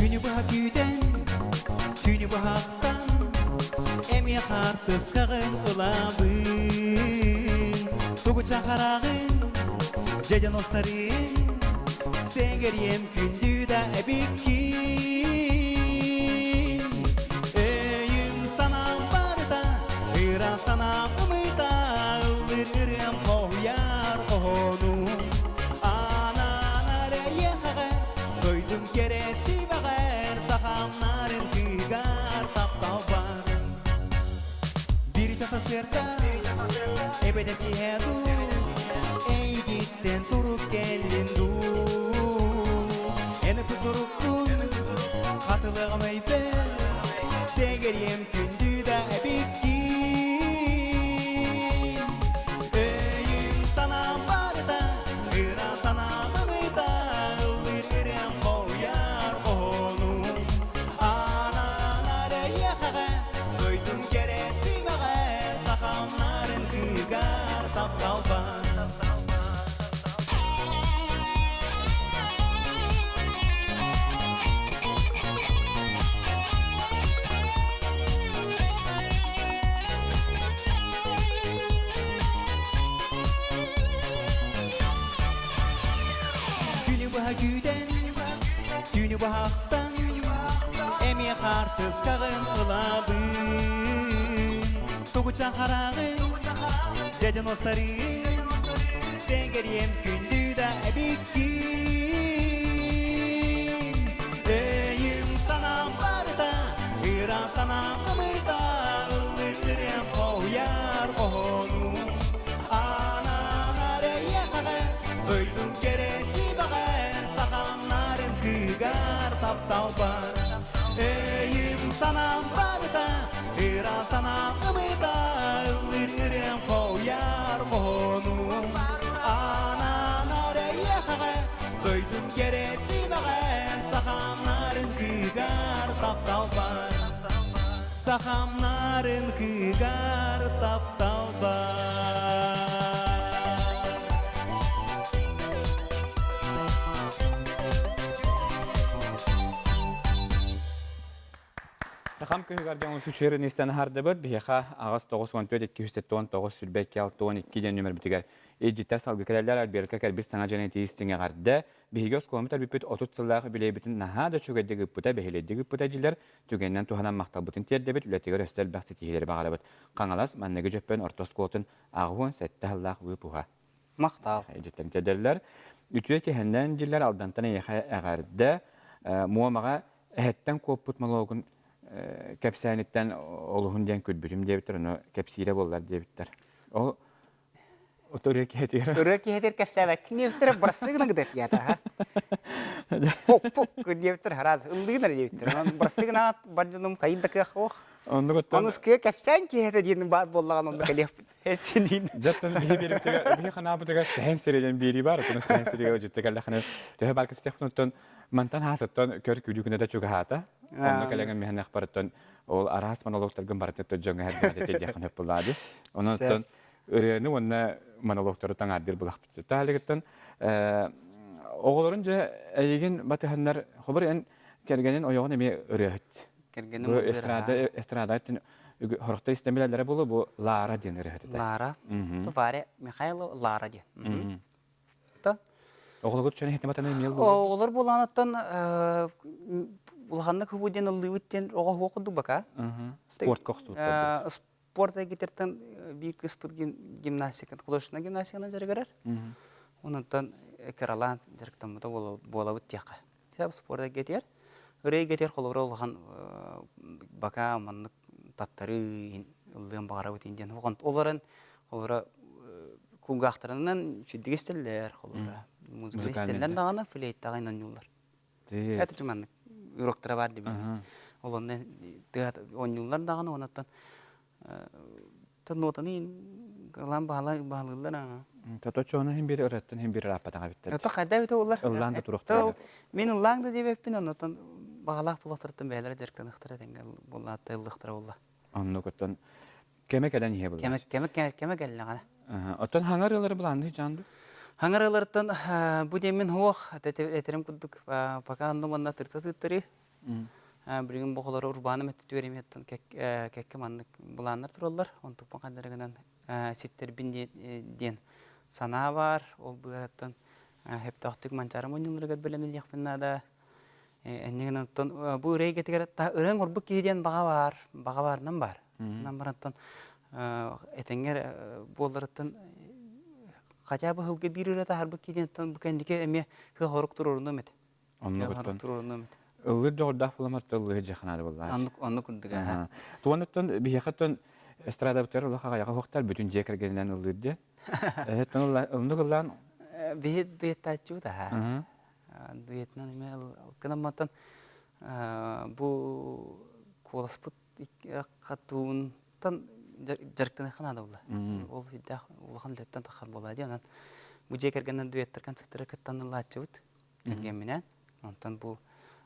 Күнү быһа күүтэн, түүнү быһахтан, эмиэ хаартыскаҕын ылабын. Тугу чахараҕын, дьэдьэн остарыын, сэҥэриэм күндү да эбиккин. санаам ымыыта ыллыыр ырыам хоһуйар хоһоонум. Анаан эйиэхэҕэ дойдум кэрэ симэҕэр сахам нарын кыыгар таптал бар. Биир часа сырта эбэтэр киһэ дуу эйигиттэн сурук кэллин дуу эн ыппыт суруккун хатылыаҕым өйбөр сэгэриэм күндү да эбиккин өйүм санаам барыта ыра санаам ымыта ыллыыр ырыам хоһуйар хоһоонум Анаан эйиэхэҕэ дойдум кэрэ симэҕэ сахам нарын кыыгар тапталбар. Күнү быһа күүтэн, түүнү быһахтан Эмиэ хаартыскаҕын ылабын Тугуча хараҕын, дьэдьэн остарыын Сэгэриэм күндү да эбиккин Өйүм санаам барыта, ыра санаам ымыта Ыллыр ырыам хоһуйар хоһоонум Анаан эйиэхэҕэ дойдум кэрэ симэҕэр сахам нарын кыыгар таптал бар. Өйүм санаам барыта, ыра санаам ымыта, ыллыыр ырыам хоһуйар хоһоонум. Анаан эйиэхэҕэ дойдум кэрэ симэҕэр сахам нарын кыыгар таптал бар. Сахам нарын кыыгар таптал бар. Сахам күһүгэр дьон үчүгэр истэн аһардыбыт. Биһиэхэ аҕыс 94 279 22 62 диэн нөмербитигэр илдьиттэр салгыы кэлэллэр. Альберка кэлбит саҥа дьон этии истиҥ эҕэрдэ. Биһиги оскуоламмыт өлбүппүт 30 сыллаах үбүлүөйбүтүн наһаа да үчүгэйдик ыыппыта, бэһилэйдик ыыппыта дииллэр. Түгэнинэн туһанан махталбытын тиэрдэбит, үлэтигэр өссө элбэх ситиһиилэри баҕарабыт. Хаҥалас манныгы Дьөппөн орто оскуолатын 87 сыллаах выпуһа. Махтал. Дьиттэн тиэрдэллэр. Үтүө киһиннэн дьиллэр Алдантан эйиэхэ эҕэрдэ. Муомаҕа эһэттэн куоппут молуогун кэпсээниттэн олуһун диэн күлбүтүм диэбиттэр, ону кэпсиирэ буоллар диэбиттэр. Ол Ырыа киһитигэр. Ырыа киһитигэр кэпсээбэккин диэбиттэрэ бырастыгына гыдат ята ха. Фук фук диэбиттэр хараас ыллыгынар диэбиттэр. Онон бырастыгынаат бар дьонум хайын да кыах ох. Оннук Онус кыа кэпсээн киһитэ диэн баар буоллаҕын онно кэлиэхпит. Синин. Дьэттэн биһи биэрибитигэр биһи ханаабытыгар сэһэн сиринэн биэрии баар. Оттон сэһэн сиригэр дьүттэ кэллэхинэ төһө бар кистиэхпин оттон мантан хаасыттан көр күлүү күнэ да чугаһаата. Онно кэлэҥин миһэнэх барыттан ол араас монологтаргын барытын дьоҥҥо эрдэҕэ тиэрдиэххин сөп буоллаҕа дии. Онон оттон ырыаны уонна монологтору таҥаардыыр булахпыт. Таалыгыттан оҕолорун дьэ эйигин батыһаннар хобур эн кэргэнин ойоҕун эмиэ ырыаһыт. Кэргэним Бу эстрада эстрада хорохто истэн билэллэрэ буолуо бу Лара диэн ырыаһыт этэ. Лара. Варя Михайлова Лара диэн. Оҕолоргут чөн иһитим атаны эмиэ Оҕолор буолаанаттан улаханнык хубу диэн ыллыыбыт диэн оҕо хуо курдук бака. Спортка охсубуттар. Спорт эгитертэн биир кыспыт гимнастика, художественная гимнастиканан дьарыгырар. Ононтон кыралаан дьарыктаммыта буолабыт диэххэ. Спорт эйгэтигэр ырыа эйгэтигэр холобура улахан бака маннык таттарыы ыллыан баҕарабыт диэн олорон холобура кулгаахтарынан үчүгдүк истэллэр холобура музыка истэллэр даҕаны флейтаҕа оонньууллар. Это маннык уроктара баар дибин. Ол онно оонньууллар даҕаны онуттан нотаны ылан баһылыыллар aa. Тото чону хин бир ырыаттан хин бир ырааппатаҕа биттэр. Ото хайда эбитэ улар. Ыллаан да туруохтара. Мин ыллаан да диэбэппин оннотон баҕалаах булахтарыттан бэйэлэрэ дьарыктаныахтара тэҥҥэ буоллаатта ыллыахтара буолла. Оннук оттон кэмэ кэлэн иһэ булла. Кэмэ кэмэ кэмэ кэллэҕинэ. Оттон хаҥар ыалары былаанныы дьаанды? Хаҥар ыаларыттан бу диэммин суох этерим курдук пока онно манна тырта тыттары билигин бу оҕолору урбааным өттүтүгэр эмиэттэн кэккэ маннык былааннар тураллар. Онтукпун хандарыгынан ситтэрбин диэн санаа баар. Ол быараттан сөптөөхтүк манчаары мунньулларыгар бэлэмнэниэхпин наада. Эннигин оттон бу ырыа эйгэтигэр ырыаҥ орбук киһи диэн баҕа баар, баҕа баарынан баар. Онон барантан Этэҥҥэ буолларыттан хотя бы сылга биир ырыа таһаарбыт киһиттэн бу кэнники эмиэ хорук туруорунуом этэ. Оннук туруорунуом этэ. Ыллыыр дьоҕурдаах буоламар ыллыыр дьаханаады буоллаас. Оннук оннук курдук аха. Туонуттан биһиэхэттэн эстрадабытыгар улахан аҕайаҕа уһуктар бүтүн дьиэ кэргэнинэн ыллыыр диэн. Эһэттэн ыллык ыллаан Биһи дуэттааччыбыт аха. Дуэтынан эмиэ гынамматтан бу куоласпыт хатуунтан дьарыктаныахха наада буолла. Ол үрдээх улахан үлэттэн таххар буолла дии. Онон бу дьиэ кэргэннэн дуэттар концерттары кыттан ыллааччыбыт кэргэмминээн. Онтон бу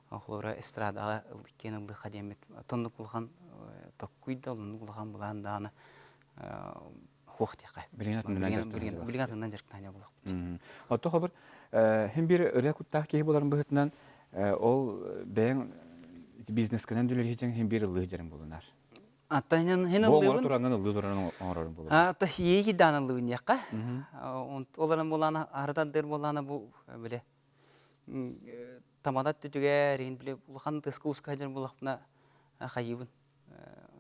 холобура эстрадаҕа иккиэн ыллыахха диэммит тоннук улахан токкуй да оннук улахан былаан даҕаны хуох диэххэ. Билигин атынынан дьарыктаан буолахпыт. Отто хобур хим бир ырыа куттаах киһи боларын быһытынан ол бэйэҥ бизнескенен дүлэрһитиҥ хим бир ыллыы дьэрин булунар. Аттан хин ыллыыбын. Бу туранан ыллыы туран оҥорорун булунар. Ата иэйи даан ыллыыбын диэххэ. Олорон булаана арытардыр булаана бу биле тамадат түтүгэр иһин биле улахан тыска уска дьон булахпына хайыбын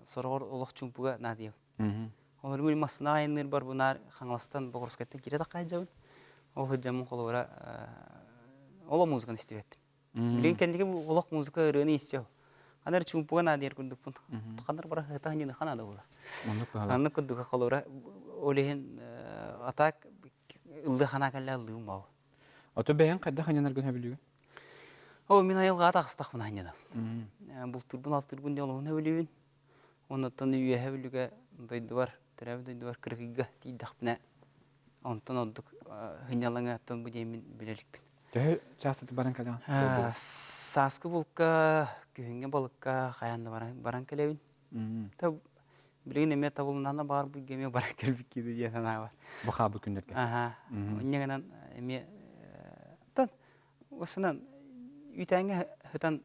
сороҕор олох чумпуга наадыйабын. Олор мин массына айанныыр бар бунаар Хаҥаластан Боҕурускайтан киирэ таххайдьабын. Ол сылдьаммын холобура олох музыканы истибэппин. Билигин кэнники олох музыка ырыаны истиэм. Ханар чуумпуга наадыйар курдукпун. Ханар бара хата ханьыны ханада була. Оннук курдук холобура ол иһин атак ыллыы ханаа кэллэ ыллыым бау. Ото бэйэҥ хайдах ханьанаргын сөбүлүүгүн? О, мин айылҕаҕа тахыстахпын ханьанам. Бултуурбун алтыырбын диэн олоһун сөбүлүүбүн. Оннуттан үөһэ бүлүүгэ дойдубар, төрөөбүт дойдубар Кыргыйга тиийдэхпинэ, онтон ордук сынньалаҥы оттон бу диэммин билэ иликпин. Төһө чаастаты баран кэлэҕин? Сааскы булка, күһүҥҥү балыкка хайаан да баран, баран кэлэбин. Та билигин эмиэ табылыннана баар бу эмиэ баран кэлбит киһи диэн санаа бар. Бу хаалбыт күннэргэ. Аха. Инньэ гынан эмиэ тан осынан үүтээҥҥэ сытан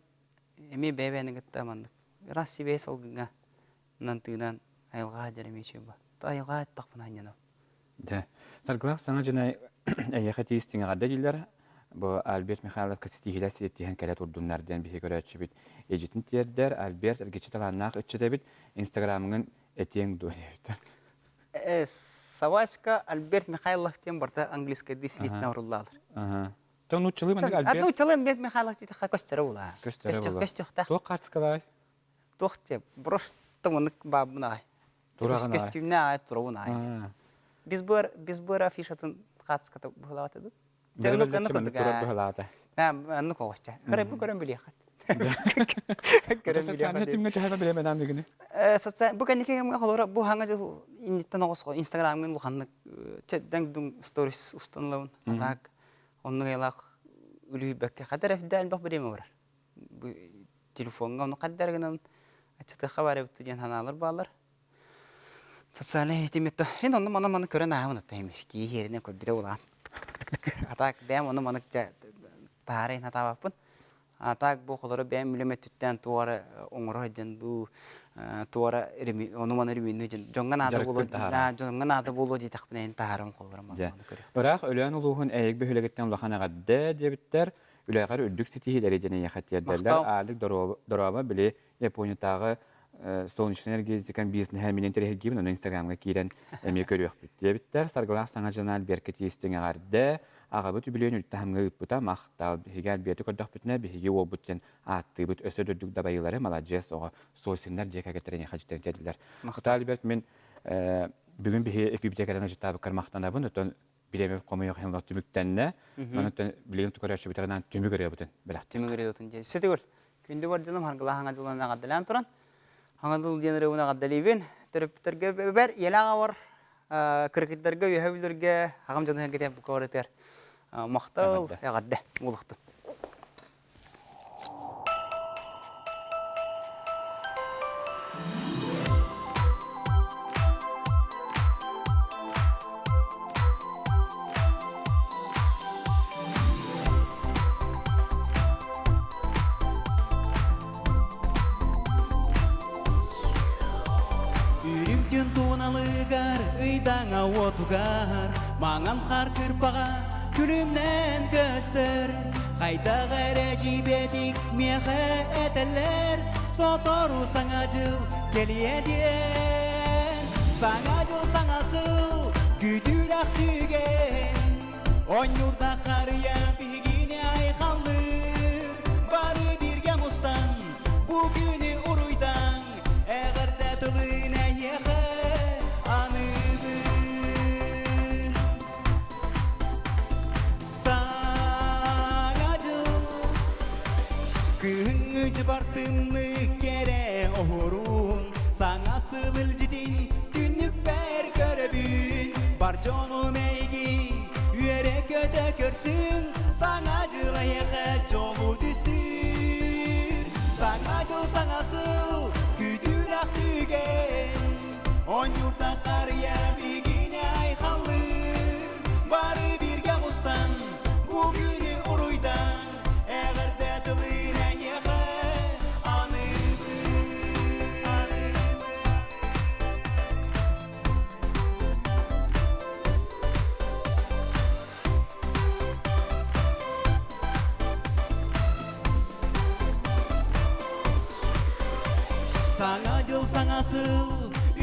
эмиэ бэйэ-бэйэни кытта маннык ыраас сибээс салгыҥҥа нан тыынан айылҕа дьэр эмиэ үчүгэй бу. Айылҕа аттахпына анньанабын. Дьэ, Саргылаах саҥа дьонай эйиэхэ тиистиҥэҕэрдэ дииллэр. Бу Альберт Михайловка ситиһиилэр сиэттиһэн кэлэ турдуннар диэн биһиги көрөөччүбүт эдьитин тиэрдэр. Альберт эргиччи талааннаах ыччат эбит. Инстаграмҥын этиэҥ дуо диэбиттэр. Собачка Альберт Михайлов диэн барыта английскайдыы слитно уруллаалар. То нууччалыы маннык Альберт. Нууччалыы Альберт Михайлов диэтэххэ көстөрө буолаа. Көстөрө буолаа. Көстүөхтээх. Туох хаартыскалаай? Туох диэ, просто маннык баабын аҕай. Тураҕын аҕай. Көстүүмнэ аҕай турабын аҕай. Бизбор бизбор афишатын хаартыската быһылаата ду? Дьэ, маннык турар быһылаата. Аннык оҕосча. Көрө бу көрөн билиэххит. Көрөн билиэххит. Түмҥэ түһэрэ билэмэн аныгыны. Социаль бу кэнники кэмҥэ холобура бу хаҥа дьыл инниттэн оҕос Инстаграмҥын улаханнык дэҥ-дуҥ сторис устан ылабын. Атаак оннук айылаах үлүйбэккэ хадar эфдэ элбэх бириэмэ барар. Бу телефоҥҥа ону хаддар гынан аччатыахха баар эбит диэн санаалар бааллар. Социальнай ситимиттэ ин онно маны маны көрөн ааһабын атта эмир киһи иһэринэн көрбүтэ улаан атаак бэйэм ону маны таһаарайын хатаабаппын А так бу холоро бэйэм үлэм өттүттэн туора оҥоро сылдьан дуу туора ону маны ремүннүү дьон дьоҥҥо наада буолуо дьоҥҥо наада буолуо диэтэхпинэ эн таһаарым холоро Дьэ. Ыраах Өлөөн улууһун Эйик бөһүөлэгиттэн улахан эҕэрдэ диэбиттэр. Үлэҕэр үрдүк ситиһиилэри диэн эйиэхэ тиэрдэллэр. Аалик дорообо били Япониятааҕы солнечная энергетика бизнеһэ минин интэриэһиргиибин, ону Инстаграмҥа киирэн эмиэ көрүөхпүт диэбиттэр. Саргылаах саҥа дьанаал Берка тиистиҥ эҕэрдэ. Аҕабыт үбүлүөйүн үрдүк ыыппыта махтал. Биһиги Альберты көрдөхпүтүнэ, биһиги уолбут диэн ааттыыбыт. Өссө да үрдүк дабайыылары, маладьыас оҕо Сосиннар дьиэ кэргэттэрин эйиэхэ дьиттэн Махтал, Альберт, мин бүгүн биһи эпибитигэр ыжыттаабыккар махтанабын. Оттон бириэмэ хомуйуох иһин түмүктэннэ. Онон билигин көрөөччүбүтэринэн түмүк ырыабытын бэлэхтик. Түмүк ырыабытын дьэ. Сөтүгүл. Күндү бар дьонум харгылаах хаҥа дьылынан эҕэрдэлээн туран, хаҥа дьыл диэн ырыабын эҕэрдэлиибин. Төрөппүттэргэ бэр ийэлээх аҕабар, кыргыттарга үөһэ бүлэргэ, аҕам дьону эргитэ бука барытыгар махтал, эҕэрдэ буолуохтун. Үрүм туоналыгар ыйдаҥа уотугар маҥан хаар кырпаҕа күлүмнээн көстөр хайдах эрэ дьиибэтик миэхэ этэллэр сотору саҥа дьыл кэлиэ диэн. Саҥа дьыл саҥа сыл күүтүүлээх түгэн Оонньуурда харыйа биһигини айхаллыыр Бары бииргэ мустан бу күнү уруйдаҥ Эҕэрдэ тылын эйиэхэ аныыбын Саҥа дьыл Күһүҥҥү дьыбар тымныы кэрэ оһуорун Саҥа сыл илдьитин түннүкпэр көрөбүн Бар дьонум эйигин үөрэ-көтө көрсүн Саҥа дьыл эйиэхэ дьолу түстүүр Саҥа дьыл саҥа сыл күүтүүлээх түгэн Оонньуурда харыйа биһигини айхаллыыр Бары бииргэ мустан бу күнү уруйдан Эҕэрдэ тылын эйиэхэ аныыбын Саҥа дьыл саҥа сыл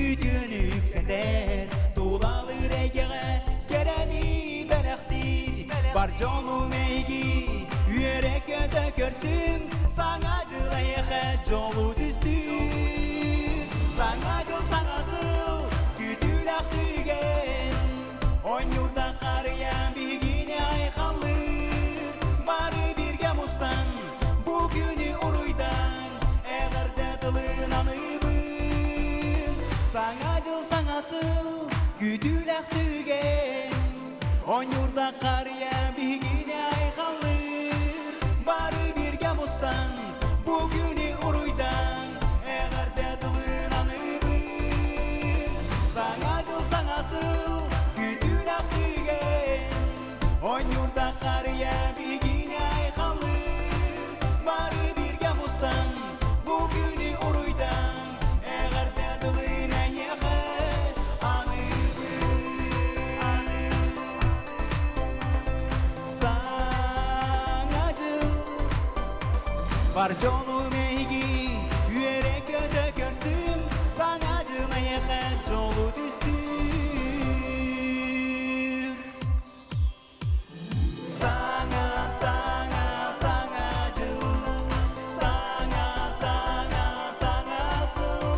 үтүөнү үксэтэр, тулалыыр эйгэҕэ кэрэни бэлэхтиир. Бар дьонум эйиги үөрэ-көтө көрсүҥ, саҥа дьыл эйиэхэ дьолу түстүүр. Саҥа дьыл саҥа сыл күүтүүлээх түгэн, Оонньуурда харыйа биһигини айхаллыыр, бары бииргэ мустан бу күнү уруйдан, эҕэрдэ тылын аныыбын. Саҥа дьыл саҥа сыл күүтүүлээх түгэн, оонньуурда харыйа биһигини айхаллыыр, бары бииргэ мустан бу күнү уруйдан, эҕэрдэ тылын аныыбын. Саҥа дьыл саҥа сыл күүтүүлээх түгэн, Оонньуурда харыйа биһигини айхаллыыр, бары бииргэ мустан бу күнү уруйдан, эҕэрдэ тылын эйиэхэ аныыбын. Саҥа дьыл бар дьонум эһиги үөрэ-көтө көрсүҥ, саҥа дьыл эйиэхэ дьолу түстүүр. Саҥа, саҥа, саҥа дьыл, саҥа, саҥа, саҥа сыл,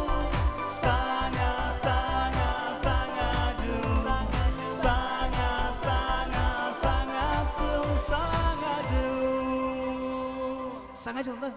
саҥа, саҥа, саҥа дьыл, саҥа, саҥа, саҥа сыл, саҥа дьыл. Саҥа дьыл да?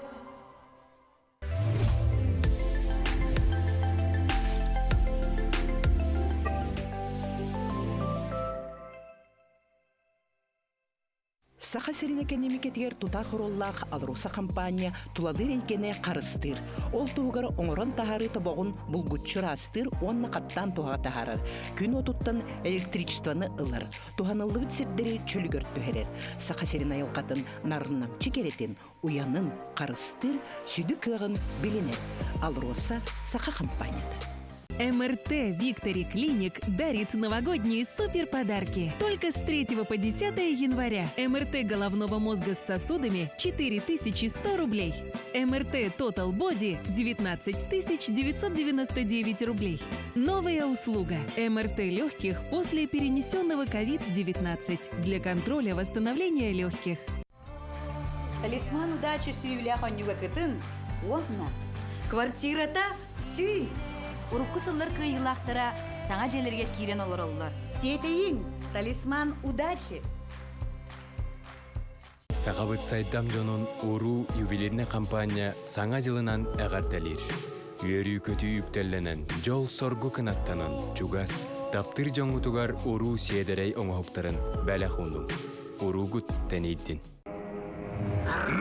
Саха сирин экэниэмикэтигэр тутаах оруоллаах АЛРОСА хампаанньа тулалыыр эйгэни харыстыыр. Ол туһугар оҥорон таһаарыы тобоҕун булгуччу ыраастыыр уонна хаттаан туһаҕа таһаарар. Күн уотуттан электричествоны ылар, туһаныллыбыт сирдэри чөлүгэр түһэрэр. Саха сирин айылҕатын нарыннамчы кэрэтин, уйанын харыстыыр сүдү кыаҕын билинэр. АЛРОСА Саха хампаанньата. МРТ Виктори Клиник дарит новогодние супер подарки. Только с 3 по 10 января МРТ головного мозга с сосудами 4100 рублей. МРТ Total Body 19 999 рублей. Новая услуга МРТ легких после перенесенного COVID-19 для контроля восстановления легких. Талисман удачи сүүлээх онньуга кытын уонна квартирата сүй! Урукку сыллар кыайыылаахтара саҥа дьиэлэригэр киирэн олороллор. Тиэтэйиҥ! Талисман удачи! Сахабыт сайдам дьонун уруу ювелирнай хампаанньа Саҥа дьылынан эҕэрдэлиир. Үөрүү-көтүү үктэллэнэн, дьол-соргу кынаттанан, чугас, таптыыр дьоҥҥутугар уруу сиэдэрэй оҥоһуктарын бэлэх уунуҥ. Уруугут тэнийдин.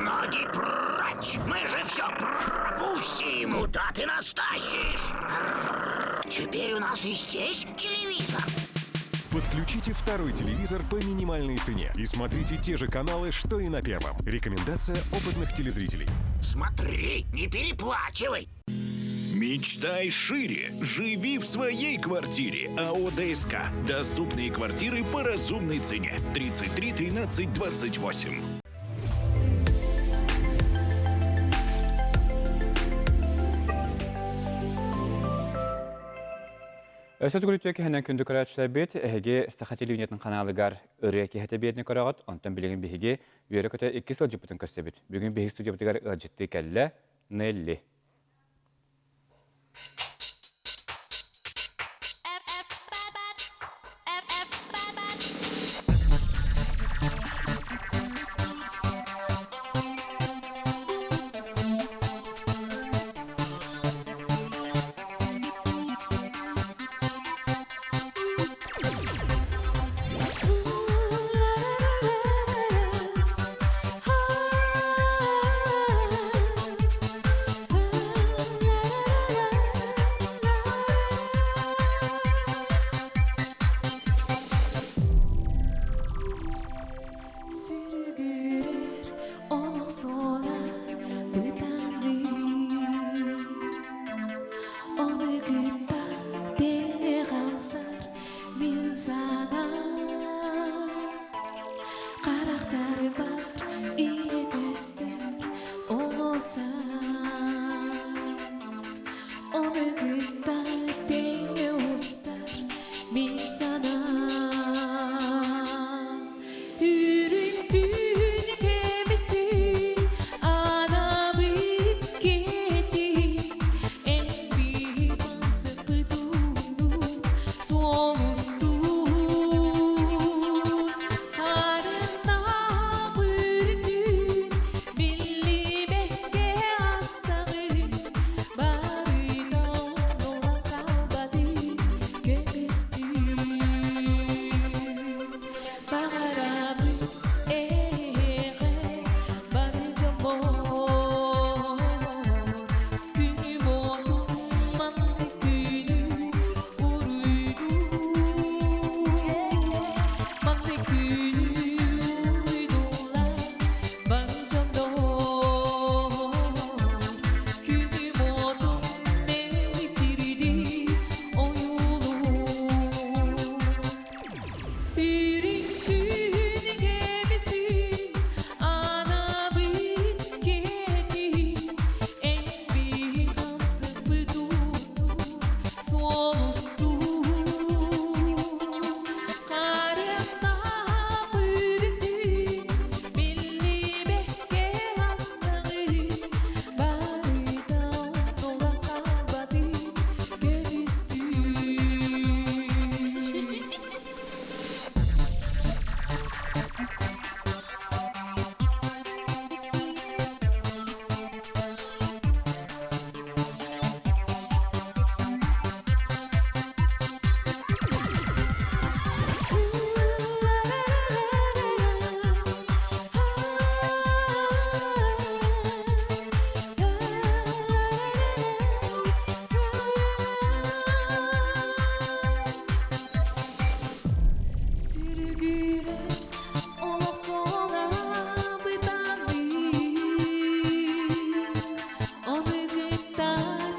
Ноги прочь! Мы же все пропустим! Куда ты нас тащишь? Теперь у нас и здесь телевизор. Подключите второй телевизор по минимальной цене и смотрите те же каналы, что и на первом. Рекомендация опытных телезрителей. Смотри, не переплачивай. Мечтай шире. Живи в своей квартире. АО ДСК. Доступные квартиры по разумной цене. 33 13 28. Өссө төгүл үтүө киһинэн күндү көрөөччүлэрбит, эһиги Саха телевидениетын ханаалыгар ырыа киһитэ биэрни көрөҕүт, онтон билигин биһиги үөрэ-көтө икки сылдьыппытын көрсөбүт. Бүгүн биһиги студиябытыгар ыалдьыттыы кэллэ Нелли. Сүргүрэр олох суола бытааныы Ону кытта тэҥҥэ хамсар мин санаам Харахтарбар илэ көстөр оҕо саас Ону кытта тэҥҥэ устар мин санаам Үрүҥ түүн кэмистиин анаабыт киэтин эн биир мамсыппыт ууну суолустуун Харыннаах үрдүн биллибэккэ астаҕын барыта оннулан хаалбатын көмүстүүн Баҕарабын эйиэхэ бары дьоммор Күнүм уотун маннык күнү уруйдуу Маннык күнү уруйдуулар бары дьоннор Күнүм уотун мэликтирди ойуулуу Үрүҥ түүн кэмистиин анаабыт киэтин эн биир хамсыппыт ууну суолустуу Харыктаах үрдүн биллибэккэ астаҕын барыта оннулан хаалбатын көмүстүү Сүргүрэн олох суола бытаанныыр, Ону кытта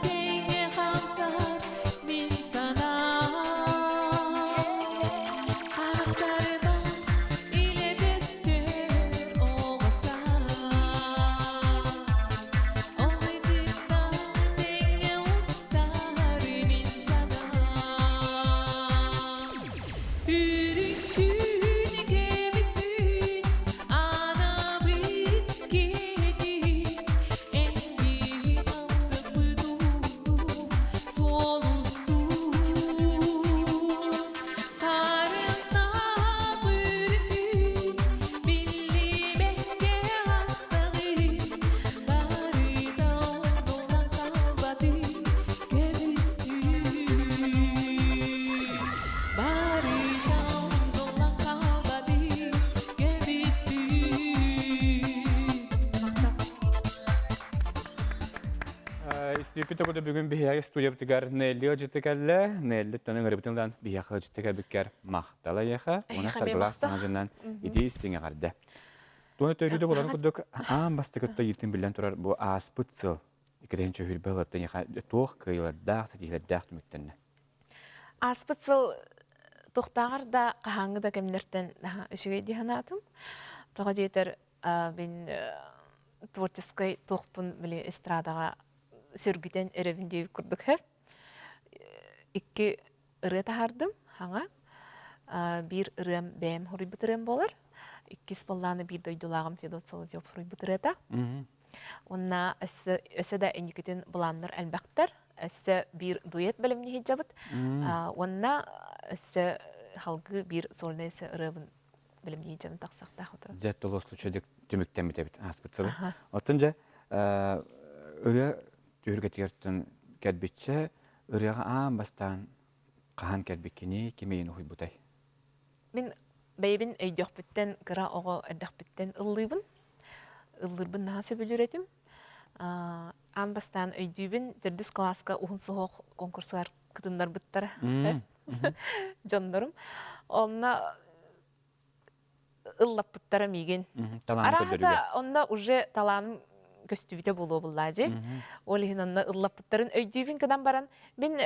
тэҥҥэ хамсар мин санаам. Харахтарбар илэ көстөр оҕо саас. Ону кытта тэҥҥэ устар мин санаам. Үрүҥ түүн кэмистүүн анаабыт киэтин эн биир хамсыкпыт ууну суолустуун Харыктаах үрдүн биллибэккэ астаҕын барыта оннулан хаалбатын көмүстүүн Барыта оннулан хаалбатын көмүстүүн Махтал. Истииппит төгүлэ бүгүн биһиэхэ студиябытыгар Нелли ыалдьыты кэллэ. Нелли төнөн ыҥырыбытын ылан биһиэхэ ыалдьыты кэлбиккэр махтал эйиэхэ. Уонна саргылаах саҥа дьонунан итии истиҥ эҕэрдэ. Туона төрүүдэ буоларын курдук аан бастакы ыйытын биллэн турар бу ааспыт сыл иккитинчи сүүрбэ сылыттан эйиэхэ туох кыайыылардаах, ситиһиилэрдээх түмүктэннэ? Ааспыт сыл туохтааҕар да хаһааҥҥы да кэмнэртэн үчүгэй дии санаатым. Тоҕо диэтэр мин творческай туохпун били эстрадаҕа сөргүтэн эрэбин диэбит курдук һэ. Икки ырыа таһаардым хаҥа. Биир ырыам бэйэм хоруйбут ырыам буолар. Иккис буоллааны биир дойдулааҕым Федот Соловьев хоруйбут ырыата. Уонна өссө, өссө да инникитин былааннар элбэхтэр. Өссө биир дуэт бэлэмнии сылдьабыт. Уонна өссө халгыы биир сольнай өссө ырыабын бэлэмнии сылдьабын тахсахтаах отурар. Дьэ, толос случай түмүктэммит эбит ааспыт сылы. Оттон дьэ, ырыа түһүлгэтигэр кэлбиччэ, ырыаҕа аан бастаан хаһан кэлбиккиний, ким эйин уһуйбутай? Мин бэйэбин өйдүөхпүттэн кыра оҕо эрдэхпиттэн ыллыыбын. Ыллыырбын наһаа сөбүлүүр этим. Аан бастаан өйдүүбүн, төрдүс кылааска уһун суһуох конкурсугар кытыннарбыттара дьоннорум. Онно ыллаппыттара миигин. Арааһата онно уже талааным көстүбүтэ буолуо буллаа дии. Ол иһин онно ыллаппыттарын өйдүүбүн гынан баран мин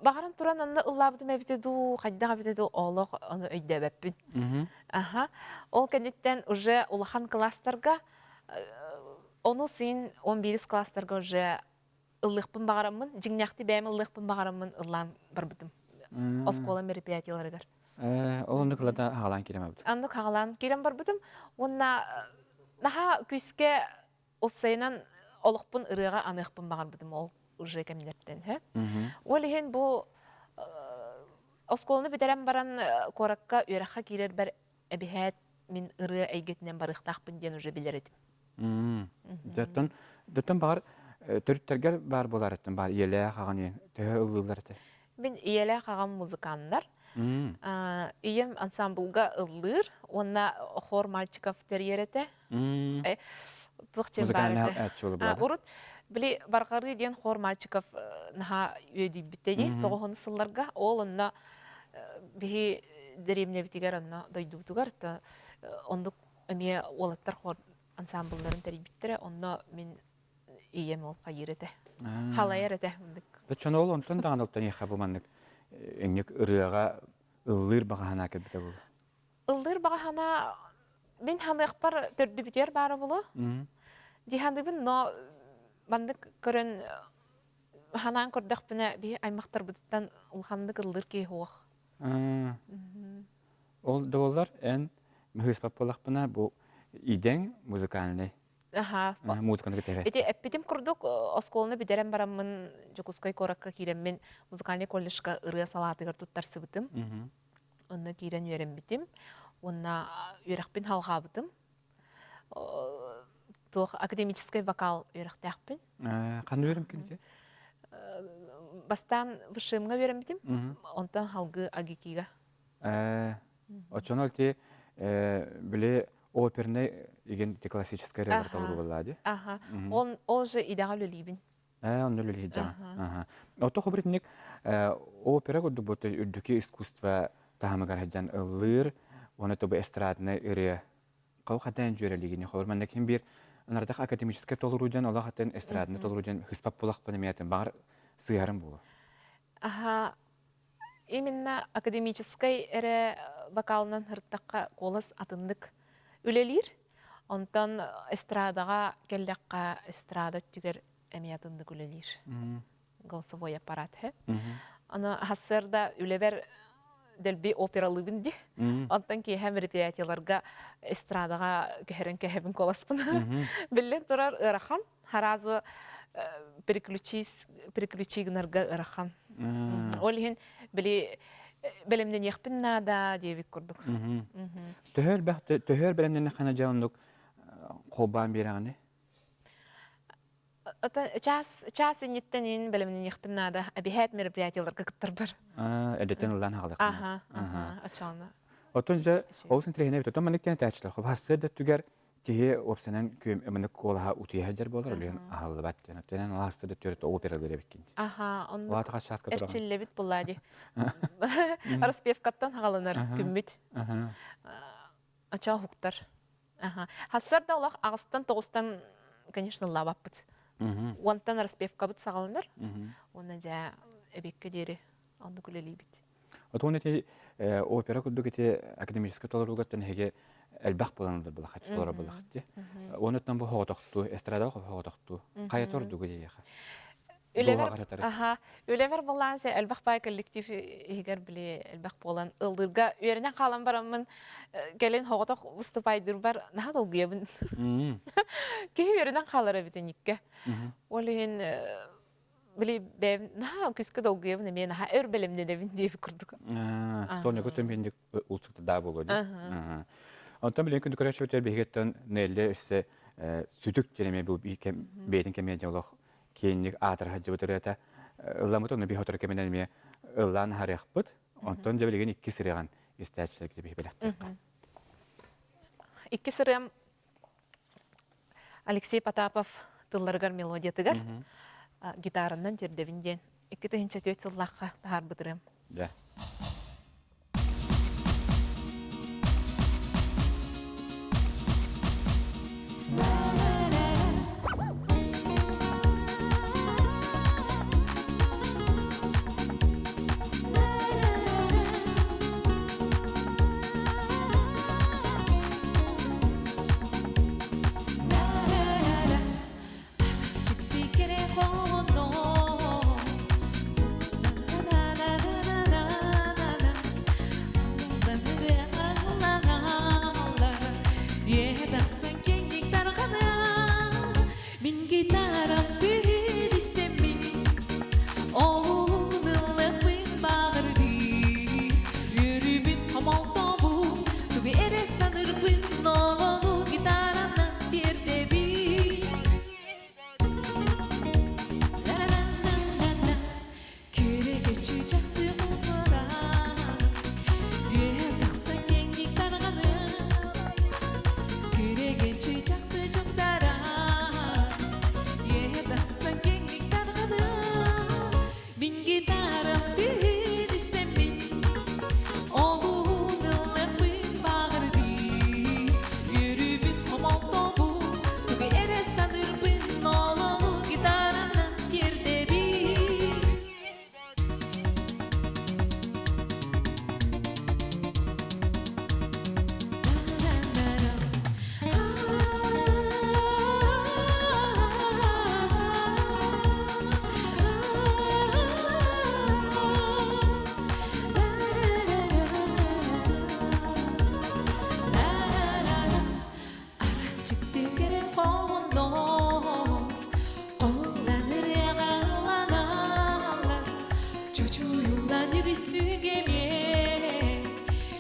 баҕаран туран онно ыллаабытым эбитэ дуу, хайдах эбитэ дуу олох ону өйдөөбөппүн. Аха. Ол кэнниттэн уже улахан кылаастарга ону син 11 класстарга уже ыллыахпын баҕараммын, дьиҥнээхти бэйэм ыллыахпын баҕараммын ыллаан барбытым. Оскуола мероприятиеларыгар. Ол оннук ылата хаалаан киирэн барбытым. Оннук хаалаан киирэн барбытым. Уонна наһаа күүскэ уопсайынан олохпун ырыаҕа аныахпын баҕарбытым ол уже кэмнэртэн. Ол иһин бу оскуоланы бүтэрэн баран куоракка үөрэххэ киирэрбэр эбиһээт мин ырыа эйгэтинэн барыахтаахпын диэн уже билэр этим. Дьоттон дьоттон баҕар төрүттэргэр баар буоларыттан баар ийэлээх аҕан төһө ыллыыллар этэ? Мин ийэлээх аҕам музыканнар. Ийэм ансамблга ыллыыр уонна хор мальчиков тэрийэр этэ. Туох диэн баар этэ. Урут били Барҕарыы диэн хор мальчиков наһаа үөдүйбүттэ дии тоҕуһун сылларга. Ол онно биһи дэриэбинэбитигэр онно дойдубутугар то оннук эмиэ уолаттар хор ансамблларын тэрийбиттэрэ онно мин ийэм ол хайыыр этэ халайар этэ оннук Доччоно ол онтон даҕаны оттон эйиэхэ бу маннык инник ырыаҕа ыллыыр баҕа санаа кэлбитэ буолуо ыллыыр баҕа санаа мин ханыахпар төрдүбүтүгэр баара буолуо дии саныыбын но маннык көрөн Ханаан көрдөхпүнэ, биһи аймахтарбытыттан улаханнык ыллыыр киһи суох. Ол да буоллар, эн мыһыыспат буоллахпына, бу идэҥ музыкальный. Аха. Музыканы кытта Ити эппитим курдук, оскуоланы бүтэрэн бараммын Дьокуускай куоракка киирэммин музыкальный колледжка ырыа салаатыгар туттарсыбытым. Онно киирэн үөрэммитим. Уонна үөрэхпин халҕаабытым. Туох академическай вокал үөрэхтээхпин. Ханна үөрэммиккин ити? Бастаан ВШМ-га үөрэммитим, онтон халгыы АГИКИ-га. Оччоно ити били опернай игин ити классическай ырыалар толору буоллаа дии. Аха. Он ол же идэҕэ үлэлиибин. Онно үлэлиир дьаҕа. Ото хобритник опера курдук бу үрдүкү искусство таһымыгар сылдьан ыллыыр, уонна тобу эстраднай ырыа Хау хатан дьүөрэлигини хор манна ким биир ынардах академическай толоруу диэн олох атын эстрадный толоруу диэн хыспап булахпын эмиэтин баҕар сыыһарым буолуо. Аха именно академическай эрэ вокалынан һыртахха куолас атыннык үлэлиир. Онтон эстрадаҕа кэллэххэ эстрада өттүгэр эмиэ атыннык үлэлиир. Голосовой аппарат һэ. Аны хассыарда үлэбэр дэлби опералыыбын ди. Онтон киэһэ мероприятиеларга эстрадаҕа көһөрөн кэһэбин куоласпын. Биллэн турар ыарахан. Харазы переключись переключи гынарга ыарахан. Ол иһин били бэлэмнэниэхпин наада диэбит курдук. Төһө элбэх төһө бэлэмнэннэххинэ дьэ оннук холбоон биэрэҕиний? Час час инниттэн иин бэлэмнэниэхпин наада. Эбиһээт мероприятиеларга кыттарбар. Эрдэттэн ыллаан хаалыаххын. Аха, аха, очоно. Оттон дьэ олус интэриэһинэй эбит. Оттон маннык диэн этээччилэр. Хобассыар да өттүгэр киһи уопсанан күөм маннык куолаһа утуйа сылдьар буолар, өлүөн аһыллыбат диэн. Оттон эн алаастар да өттүгэр опералыыр эбиккин. Аха, оннук эрчиллэбит буоллаа дии. Распевкаттан хааланар күммүт. Ачаа уһуктар. Аха. Хассар да олох аҕыстан тоҕустан, конечно, ыллаабаппыт. Уонтан распевкабыт саҕаланар. Уонна дьэ эбиэккэ диэри оннук үлэлиибит. Отон ити опера курдук ити академическай толоруугаттан эһиги элбэх буолан булахат толоро булахат. Онуттан бу хоҕотохтуу, эстрада хоҕотохтуу. Хайа тордугу диэхэ. Үлэбэр, аха, үлэбэр баланс элбэх баай коллектив иһигэр били элбэх буолан ыллыырга үөрэнэн хаалан бараммын кэлин хоҕотох выступайдыырбар наһаа долгуйабын. Киһи үөрэнэн хаалар эбит инникке. Ол иһин били бэйэм наһаа күскэ долгуйабын эмиэ наһаа өр бэлэмнэнэбин диэбит курдук. Соня көтөмүнник улсукта даа буолуо дии. Онтон билин күндү көрөөччүбүтүгэр биһигиттэн Нелли өссө сүтүк диэн эмиэ бу бэйэтин кэмиэ дьолох киэҥник аатыра сылдьыбыт ырыата ылламмыт ону биһи сотору кэминэн эмиэ ыллаан аһарыахпыт. Онтон дьэ билигин иккис ырыаҕын истээччилэргэ биһи бэлэхтиэххэ. Иккис ырыам Алексей Потапов тылларыгар мелодиятыгар гитаранан тиэрдэбин диэн 2004 сыллаахха таһаарбыт ырыам. Да. Мин гитарам тыһын истэммин, Олуһун ыллыахпын баҕардыы. Үөрүүбүн хомолтобун, тугу эрэ саныырбын, Олону гитаранан тиэрдэбин. Күрэгэччи дьахты умаран, Үөһэ тахсан киэҥник тарҕанан, Күрэгэччи дьахты дьоҥтаран, Үөһэ тахсан киэҥник тарҕанан, Мин гитарам тыһын истэммин, Олуһун ыллыахпын баҕардыы. Үөрүүбүн хомолтобун, тугу эрэ саныырбын, Олону гитаранан тиэрдэбин. Араас кэрэ хоһооннор Холланырыаҕаланаллар Чочуйуллан үгүстүк эмиэ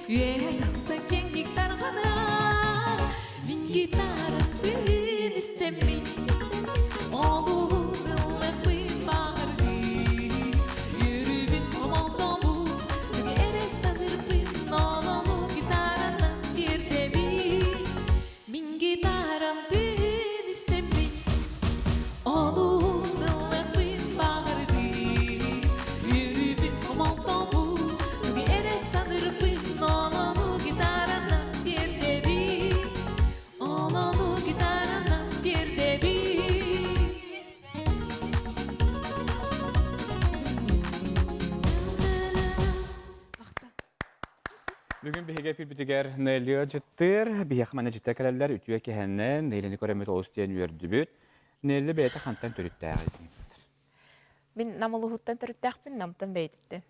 Үөһэ тахсан киэҥник тарҕанар Мин гитарам тыын истэммин Олуһун ыллыахпын баҕардыы Үөрүүбүн хомолтобун Тугу эрэ саныырбын Олону гитаранан тиэрдэбин Мин гитарам тыын истэммин Олуһун ыллыахпын баҕардыы Үөрүүбүн хомолтобун Тугу эрэ саныырбын Олону гитаранан тиэрдэбин Олону гитаранан тиэрдэбин Бүгүн биһиги эпирбитигэр Нелли дьыттыр, биһиэхэ манна дьиттэ кэлэллэр, үтүө киһэннэн, Неллини көрөммүт олус диэн үөрдүбүт. Нелли бэйэтэ хантан төрүттээҕий? Мин Нам улууһуттан төрүттээхпин, Намтан бэйэтиттэн.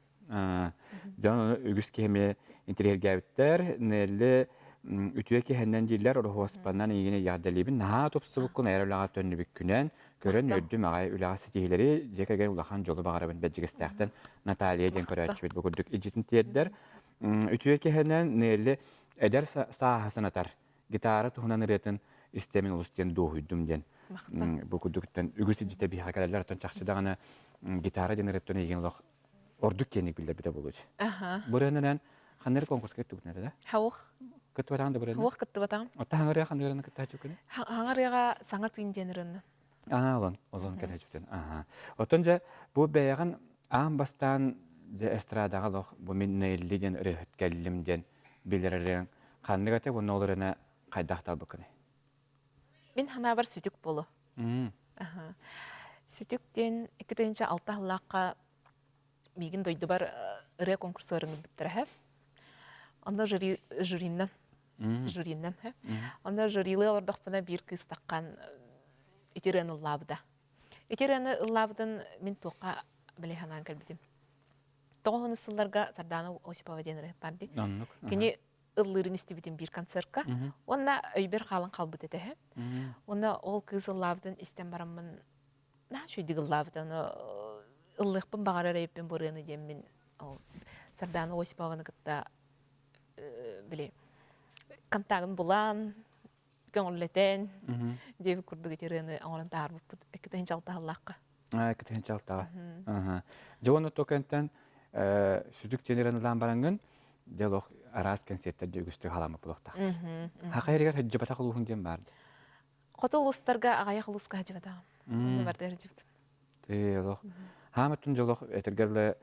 Дьон ону үгүс киһи эмиэ интэриэһиргээбиттэр. Нелли үтүө киһэннэн дииллэр, ороһуоспанан эйигин эйэҕдэлиибин, наһаа тупсубуккун, айар үлэҕэ төннүбүккүнэн, көрөн үөрдүм аҕай үлэҕэ ситиһиилэри, дьиэ кэргэн улахан дьолу баҕарабын Бэрдьигэстээхтэн Наталья диэн көрөөччүбүт бу курдук илдьитин тиэрдэр. Үтүө киһэнэн Нелли эдэр сааһа санатар гитара туһунан ырыатын истэмин олус диэн дуоһуйдум диэн бу курдуктан үгүс илдьитэ биһиэхэ кэлэллэр оттон чахчы даҕаны гитара диэн ырыаттан эйигин олох ордук киэҥник биллэрбитэ буолуо. Бу ырыанан ханна эрэ конкурска кыттыбытын этэ да? Хаух. Кыттыбатаҕын да бу ырыаны? Хуох кыттыбатаҕым. Отта хаҥа ырыа ханна ырыаны кыттааччыккыный? Хаҥа ырыаҕа саҥа тыын диэн ырыаннан. Аа, олон, олон кэлээччитин. Аа. Оттон дьэ бу бэйэҕин аан бастаан дьэ эстрадаҕа олох бу мин Нелли диэн ырыаһыт кэллим диэн билэр ырыаҥ ханнык этэ уонна ол ырыаны хайдах талбыккыный? Мин ханаабар сүтүк болу. Сүтүк диэн 2006 сыллаахха миигин дойдубар ырыа конкурсугар ыҥырбыттара. Онно жюри жюриннан жюриннан Онно жюрилыы олордохпуна биир кыыс таххан ити ырыаны ыллаабыта. Ити ырыаны ыллаабытын мин туохха били санаан кэлбитим. Тоҕо сылларга Сардаана Осипова диэн ырыа баар дии. Оннук. Кини ыллыырын истибитим биир концертка. Уонна өйбөр хаалан хаалбыт этэ. Уонна ол кыыс ыллаабытын истэн бараммын наһаа үчүгэйдик ыллаабыта. Ону ыллыахпын баҕарар эбиппин бу ырыаны диэммин ол Сардаана Осипованы кытта били контагын булан көҥүллэтэн диэбит курдук ити ырыаны оҥорон таһаарбыппыт иккитин алтаһаллаахха. Иккитин алтаҕа. Дьэ уонна токентен сүдүк диэн ылаан бараҥҥын дьэ олох араас кэнсиэттэргэ үгүстүк халаммыт буолуохтаахтар. Хаха эригэр сылдьыбатах улууһун диэн баар. Хоту улуустарга аҕыйах улууска сылдьыбатаҕым. Онно барда сылдьыбытым. Тыы олох хааматтын дьолох этэргэллэ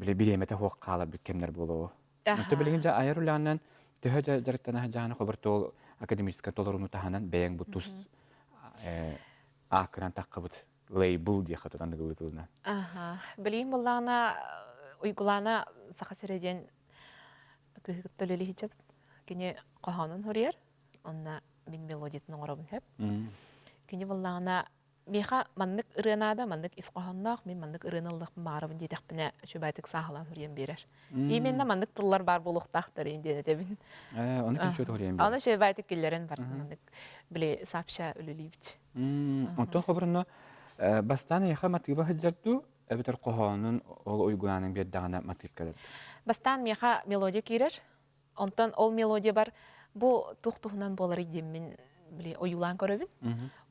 били бириэмэтэ суох хааларбыт кэмнэр буолуо. Онто билигин дьэ айар үлэҕинэн төһө да дьарыктана сылдьаҕына хобортуол академическай толорууну таһынан бэйэҥ бу тус ааккынан таххыбыт лейбл диэххэ тутан ыгылытылына. Аха. Билигин буоллаҕына Уйгулаана Саха сирэ диэн кыыһы кытта үлэлии сылдьабыт. Кини хоһоонун суруйар, онно мин мелодиятын оҥоробун сөп. Кини буоллаҕына миэхэ маннык ырыа наада, маннык ис хоһоонноох, мин маннык ырыаны ыллахпын баҕарабын диэтэхпинэ, үчүгэйдик сааһылаан суруйан биэрэр. Именно маннык тыллар баар буолуохтаахтар диэн этэбин. Ону ким суруйан биэрэр? Ону үчүгэйдик киллэрэн бар маннык били сообща үлэлиибит. Онтон хобурунна бастаан эйиэхэ матыыба сылдьар дуу, эбэтэр хоһоонун ол уйгулаанын биэрдэҕинэ матыып кэлэр? Бастаан миэхэ мелодия киирэр. Онтон ол мелодия бар бу туох туһунан буоларый диэммин били ойуулаан көрөбүн.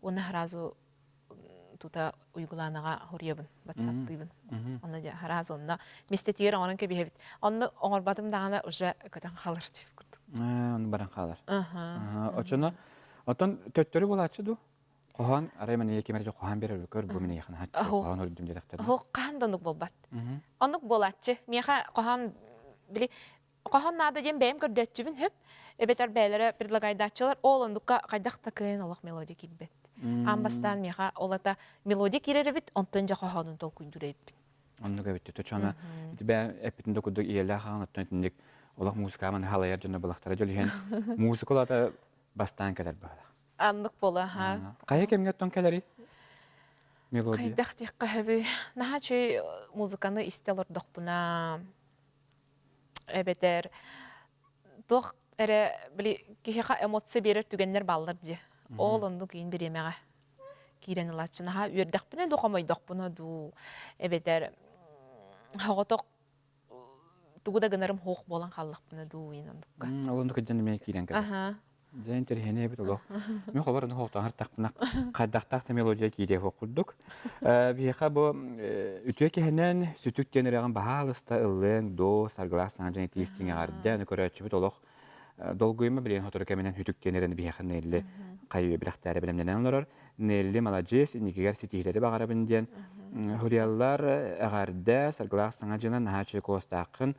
Уонна сразу тута уйгулаанаҕа хоруйабын, ватсаптыыбын. Онно дьэ сразу онно миэстэтигэр оҥорон кэбиһэбит. Онно оҥорботум даҕаны уже көтөн хаалар диэбит курдук. Ону баран хаалар. Очоно оттон төттөрү буолааччы дуу? Хоһоон арай маны ким эрэ хоһоон берер көр бу мин эйиэхэ наһаа хоһоон өрдүм диэтэхтэр. Хаһан да оннук буолбат. Оннук буолааччы. Миэхэ хоһоон били Хоһон наада диэн бэйэм көрдөөччүбүн хөп. Эбэтэр бэйэлэрэ предлагайдааччылар ол оннукка хайдах да кыайан олох мелодия киирбэт. Аан бастаан миэхэ ол ата мелодия киирэр эбит, онтон дьэ хоһоонун толкуйдуур эбиппин. Оннук эбит. Точона ити бэйэм эппитин да курдук ийэлээх аҕаҥ оттон итинник олох музыкаҕа маны халайар дьоно былахтара дьөлүһэн музыка улаата бастаан кэлэр быһалаах. Аннык буола, аха. Хайа кэмҥэ оттон кэлэрий? Мелодия. Хайдах диэххэ сөбүй? Наһаа үчүгэй музыканы истэ олордохпуна, эбэтэр туох эрэ били киһиэхэ эмоция биэрэр түгэннэр бааллар дии. Ол оннук иин бириэмэҕэ киирэн ылааччы наһаа үөрдэхпинэ дуу, хомойдохпуна дуу, эбэтэр соҕотох тугу да гынарым суох буолан хааллахпына дуу иин оннукка. Ол оннук дьон эмиэ киирэн кэлэр. Дьэ интэриэһинэй эбит олох. Мин хобор ону хоһутаһар тахпына хайдахтаах да мелодия киириэх курдук. Биһиэхэ бу үтүө киһинэн сүтүк диэн ырыаҕын баһаалыста ыллыаҥ доо саргылаах саҥа дьон итиистиҥ эҕэрдэ аны көрөөччүбүт олох долгуйума билигин сотору кэминэн сүтүк диэн ырыаны биһиэхэ Нелли хайыы билэхтээри бэлэмнэнэн олорор. Нелли маладьыас инникигэр ситиһиилэри баҕарабын диэн суруйаллар эҕэрдэ саргылаах саҥа дьылын наһаа үчүгэй куоластааххын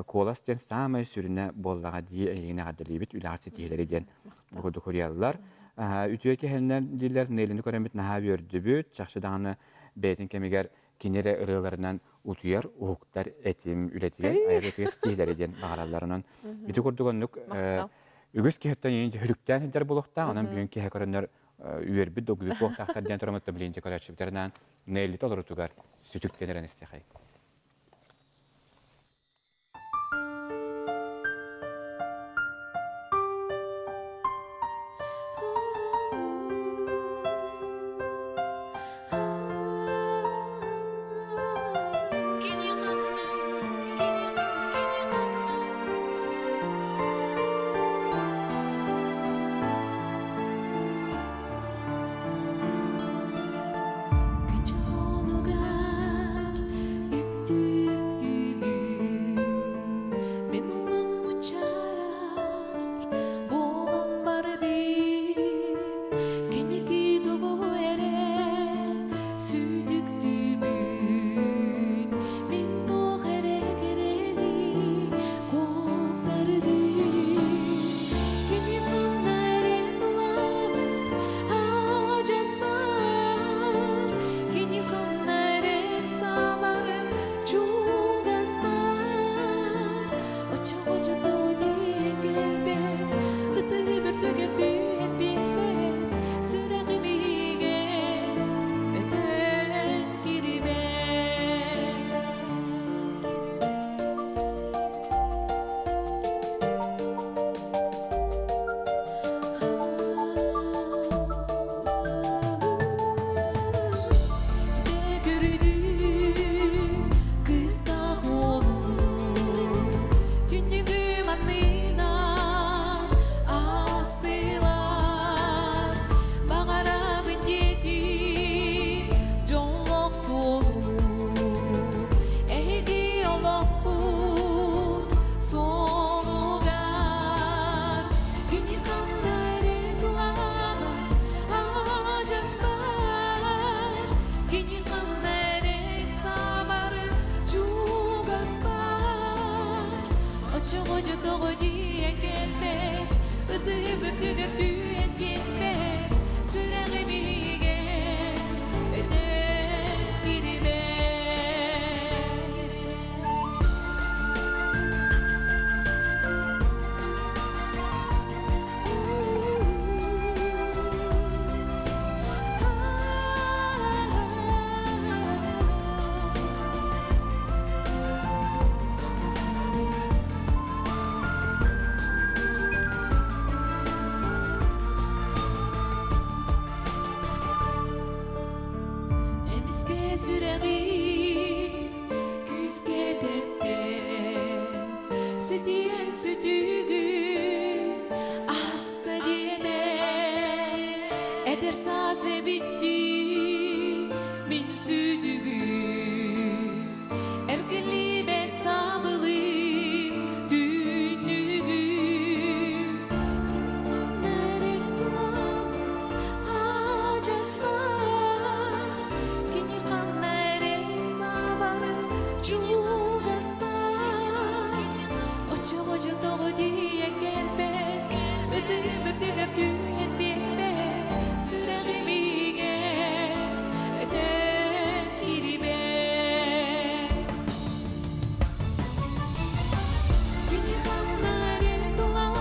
куолас диэн саамай сүрүнэ буоллаҕа дии эйигин эҕэрдэлиибит үлэҕэр ситиһиилэри диэн бу курдук суруйаллар. Үтүө киһиннэн дииллэр Неллини көрөммүт наһаа үөрдүбүт. Чахчы даҕаны бэйэтин кэмигэр кини эрэ ырыаларынан утуйар, уһуктар этим үлэтигэр, айар үлэтигэр ситиһиилэри диэн баҕараллар. Онон ити курдук оннук үгүс киһиттэн ийин хүрүктээн сылдьар буолуохтаах. Онон бүгүн киһи көрөннөр үөрбүт, долгуйбут буолуохтаахтар диэн тураммыт билиинчэ көрөөччүбүтэринэн Неллити олорутугар сүтүктэн эрэн истиэхэй. Күн чолугар Оччоҕо тоҕо диэн кэлбэт, ытыһым үрдүгэр түһэн биэрбэт, сүрэҕим иһигэр өтөн киирбэт. Эмискэ сүрэҕим күүскэ тэптэ, Сүтүйэн сүтүгү аста диэнэ, Эдэр саас эбиттии мин сүтүгү Эргиллибэт сабылын түүнүгү Кини ханна эрэ тулам адьаспар Кини ханна эрэ сабарын чугаспар Оччоҕо тоҕо тиийэн кэлбэт Ытыһым үрдүгэр түһэн биэрбэт Сүрэҕим иһигэр өтөн киирибэт Кини ханна эрэ тулам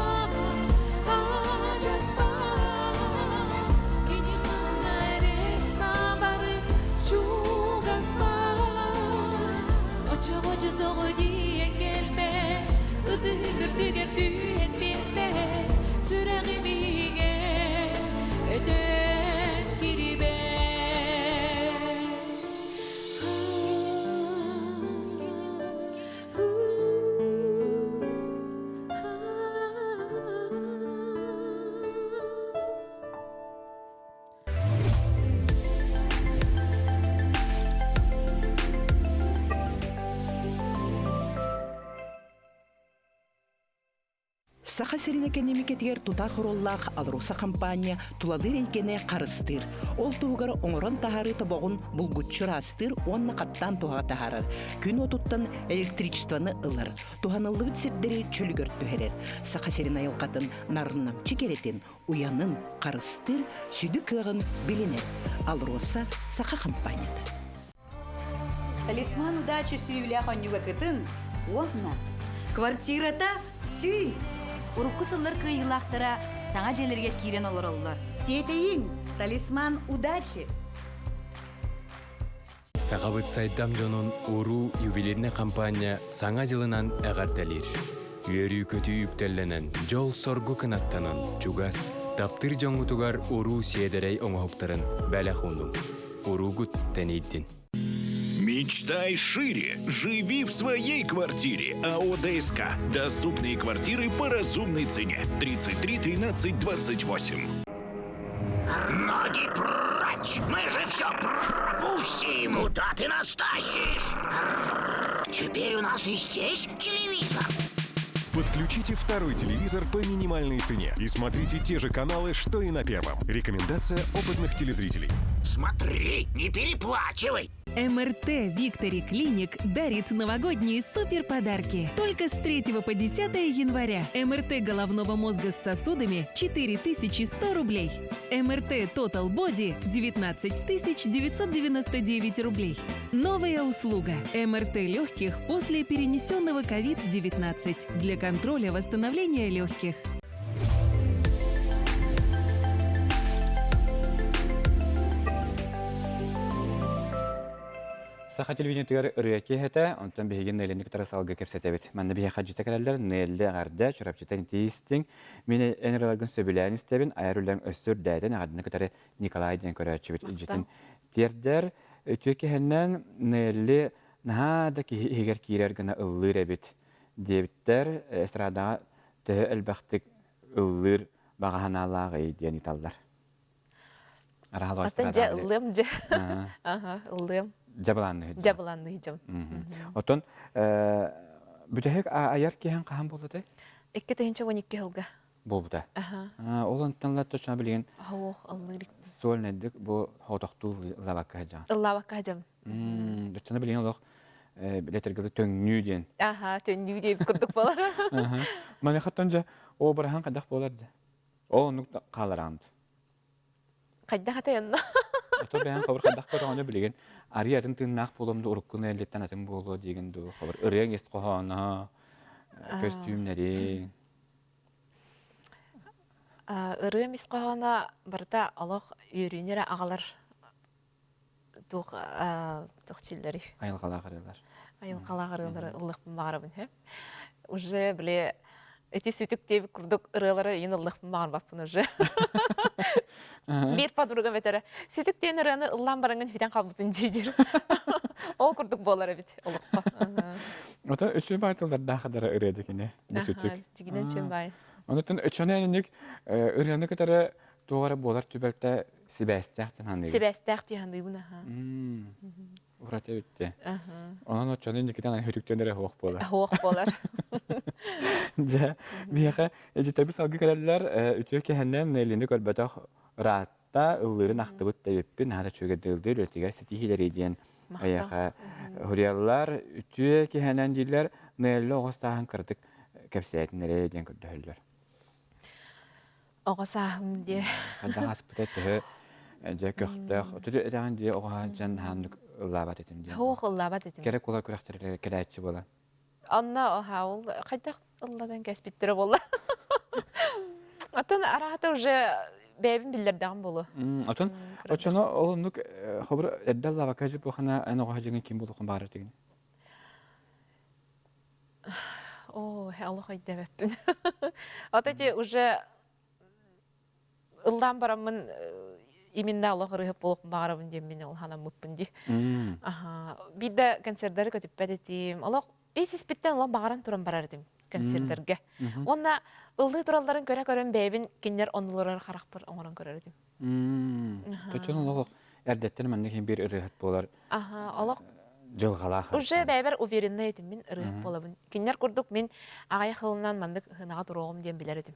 адьаспар Кини ханна эрэ сабары чугаспар Оччоҕо тоҕо тиийэн кэлбэт Ытыһым үрдүгэр түһэн биэрбэт Сүрэҕим иһигэр өтөн кирибэт Саха сирин экэниэмикэтигэр тутаах оруоллаах АЛРОСА хампаанньа тулалыыр эйгэни харыстыыр. Ол туһугар оҥорон таһаарыы тобоҕун булгуччу ыраастыыр уонна хаттаан туһаҕа таһаарар. Күн уотуттан электричествоны ылар, туһаныллыбыт сирдэри чөлүгэр түһэрэр. Саха сирин айылҕатын нарыннамчы кэрэтин, уйанын харыстыыр сүдү кыаҕын билинэр. АЛРОСА Саха хампаанньата. Талисман удачи сүүлээх онньуга кытын уонна квартирата сүй! Урукку сыллар кыайыылаахтара саҥа дьиэлэригэр киирэн олороллор. Тиэтэйиҥ! Талисман удачи! Сахабыт сайдам дьонун уруу ювелирнай хампаанньа Саҥа дьылынан эҕэрдэлиир. Үөрүү-көтүү үктэллэнэн, дьол-соргу кынаттанан, чугас, таптыыр дьоҥҥутугар уруу сиэдэрэй оҥоһуктарын бэлэх уунуҥ. Уруугут тэнийдин. Мечтай шире. Живи в своей квартире. АО ДСК. Доступные квартиры по разумной цене. 33 13 28. Ноги прочь! Мы же все пропустим! Куда ты нас тащишь? Теперь у нас и здесь телевизор. Подключите второй телевизор по минимальной цене и смотрите те же каналы, что и на первом. Рекомендация опытных телезрителей. Смотри, не переплачивай! МРТ Виктори Клиник дарит новогодние супер подарки. Только с 3 по 10 января. МРТ головного мозга с сосудами 4100 рублей. МРТ Total Body 19 999 рублей. Новая услуга. МРТ легких после перенесенного COVID-19 для контроля восстановления легких. Саха телевидениетыгар ырыа киэһэтэ, онтон биһиги Неллини кытары салгыы кэпсэтэбит. Манна биһиэхэ дьиэтэ кэлэллэр, Нелли эҕэрдэ, Чурапчытан тиистиҥ. Мин эн ырыаларгын сөбүлээн истэбин, айар үлэҥ өссө үрдээтин, эҕэрдэни кытары Николай диэн көрөөччүбүт илдьитин тиэрдэр. Үтүө киһинэн Нелли наһаа да киһи иһигэр киирэр гына ыллыыр эбит диэбиттэр. Эстрадаҕа төһө элбэхтик ыллыыр баҕа санаалааҕый диэн ыыталлар. Атын дьэ ыллыам дьэ. Аха, ыллыам. Дьабылаанныһы. Дьабылаанныһы дьам. Отон бүтэһик айар киһин хаһан буолутай? 2012 сылга. Буолбута. Ол онтон ла точно билигин Хоох ыллыыр. Сольнайдык бу хотохтуу ыллаабакка сылдьаҕын. Ыллаабакка сылдьам. Точно билигин олох. Билетергылы төҥнүү диэн. Аха, төннүү диэбит курдук буолар. Маныхаттан дьэ обраһан хайдах буолар дьэ? Ол оннук хаалараамт. Хайдах ата онно? Ото бэйэн хабыр хайдах көрөҕүнэ билигин арый атын тыыннаах буолуом ду уруккуну эллиттэн атын буолуо диигин дуу хабыр ырыаҥ ис хоһооно көстүүмнэриҥ Ырыам ис хоһооно барыта олох үөрүүнү эрэ аҕалар туох туох чиллэрий? Айылҕалаах ырыалар. Айылҕалаах ырыалары ыллыахпын баҕарабын һэ. Уже били ити сүтүк диэбит курдук ырыалары иин ыллыахпын баҕарбаппын уже. Биир подругам этэрэ, сүтүк диэн ырыаны ыллаан бараҥҥын бүтэн хаалбытын дии Ол курдук буолар эбит олоххо. Ото үчүгэй баай тыллардаах адара ырыа дикини бу сүтүк. Дьигинэн чүн баай. Онутун өчөнө ырыаны кытары туох эрэ буолар түбэлтэ сибээстээх диэн саныыбын. Сибээстээх дии саныыбын аха. Ураты эбитти. Онон оччону инникитин хүрүктэн эрэ суох буолар. Суох буолар. Дьэ, биһиэхэ эдьитэбит салгыы кэлэллэр үтүө киһинэн Неллини көрбөтөх ыраатта ыллыырын ахтыбыт да эбиппин наһаа да үчүгэйдик ыллыыр үлэтигэр ситиһиилэри диэн эйиэхэ суруйаллар. Үтүө киһинэн дииллэр Нелли оҕо сааһын кыратык кэпсээтин эрэ диэн көрдөһөллөр. Оҕо сааһым диэ. Хайдах ааспыта төһө дьэ көхтөөх. Өтөрү этэҕин дии оҕо сылдьан хааннык ыллаабат этим диэн. Суох ыллаабат этим. Кэрэ кула күрэхтэригэр кэлээччи буолан. Онно ол хайдах ыллатан кэспиттэрэ буолла. Оттон араата уже бэйэбин биллэрдэҕим буолуо. Отон оччоно ол оннук хобур эрдэ ыллаабакка дьип буохана эн оҕо сылдьыҥын ким буолуохун баара этигин? Оо, олох өйдөөбөппүн. Вот эти уже ыллаан бараммын именно олох ырыһып буолуохпун баҕарабын диэммин ол ханаммыппын дии. Аха. Биирдэ концердары көтүппэт этим. Олох ис испиттэн олох баҕаран туран барар этим концердергэ. Уонна ыллыы туралларын көрө-көрөн бэйэбин кинилэр оннуларыгар харахпар оҥорон көрөр этим. Точно олох эрдэттэн маннык биир ырыаһыт буолар. Аха, олох дьылҕалаах. Уже бэйэбэр уверенный этим мин ырыаһыт буолабын. Кинилэр курдук мин аҕыйах сылынан маннык ыһынаҕа туруоҕум диэн билэр этим.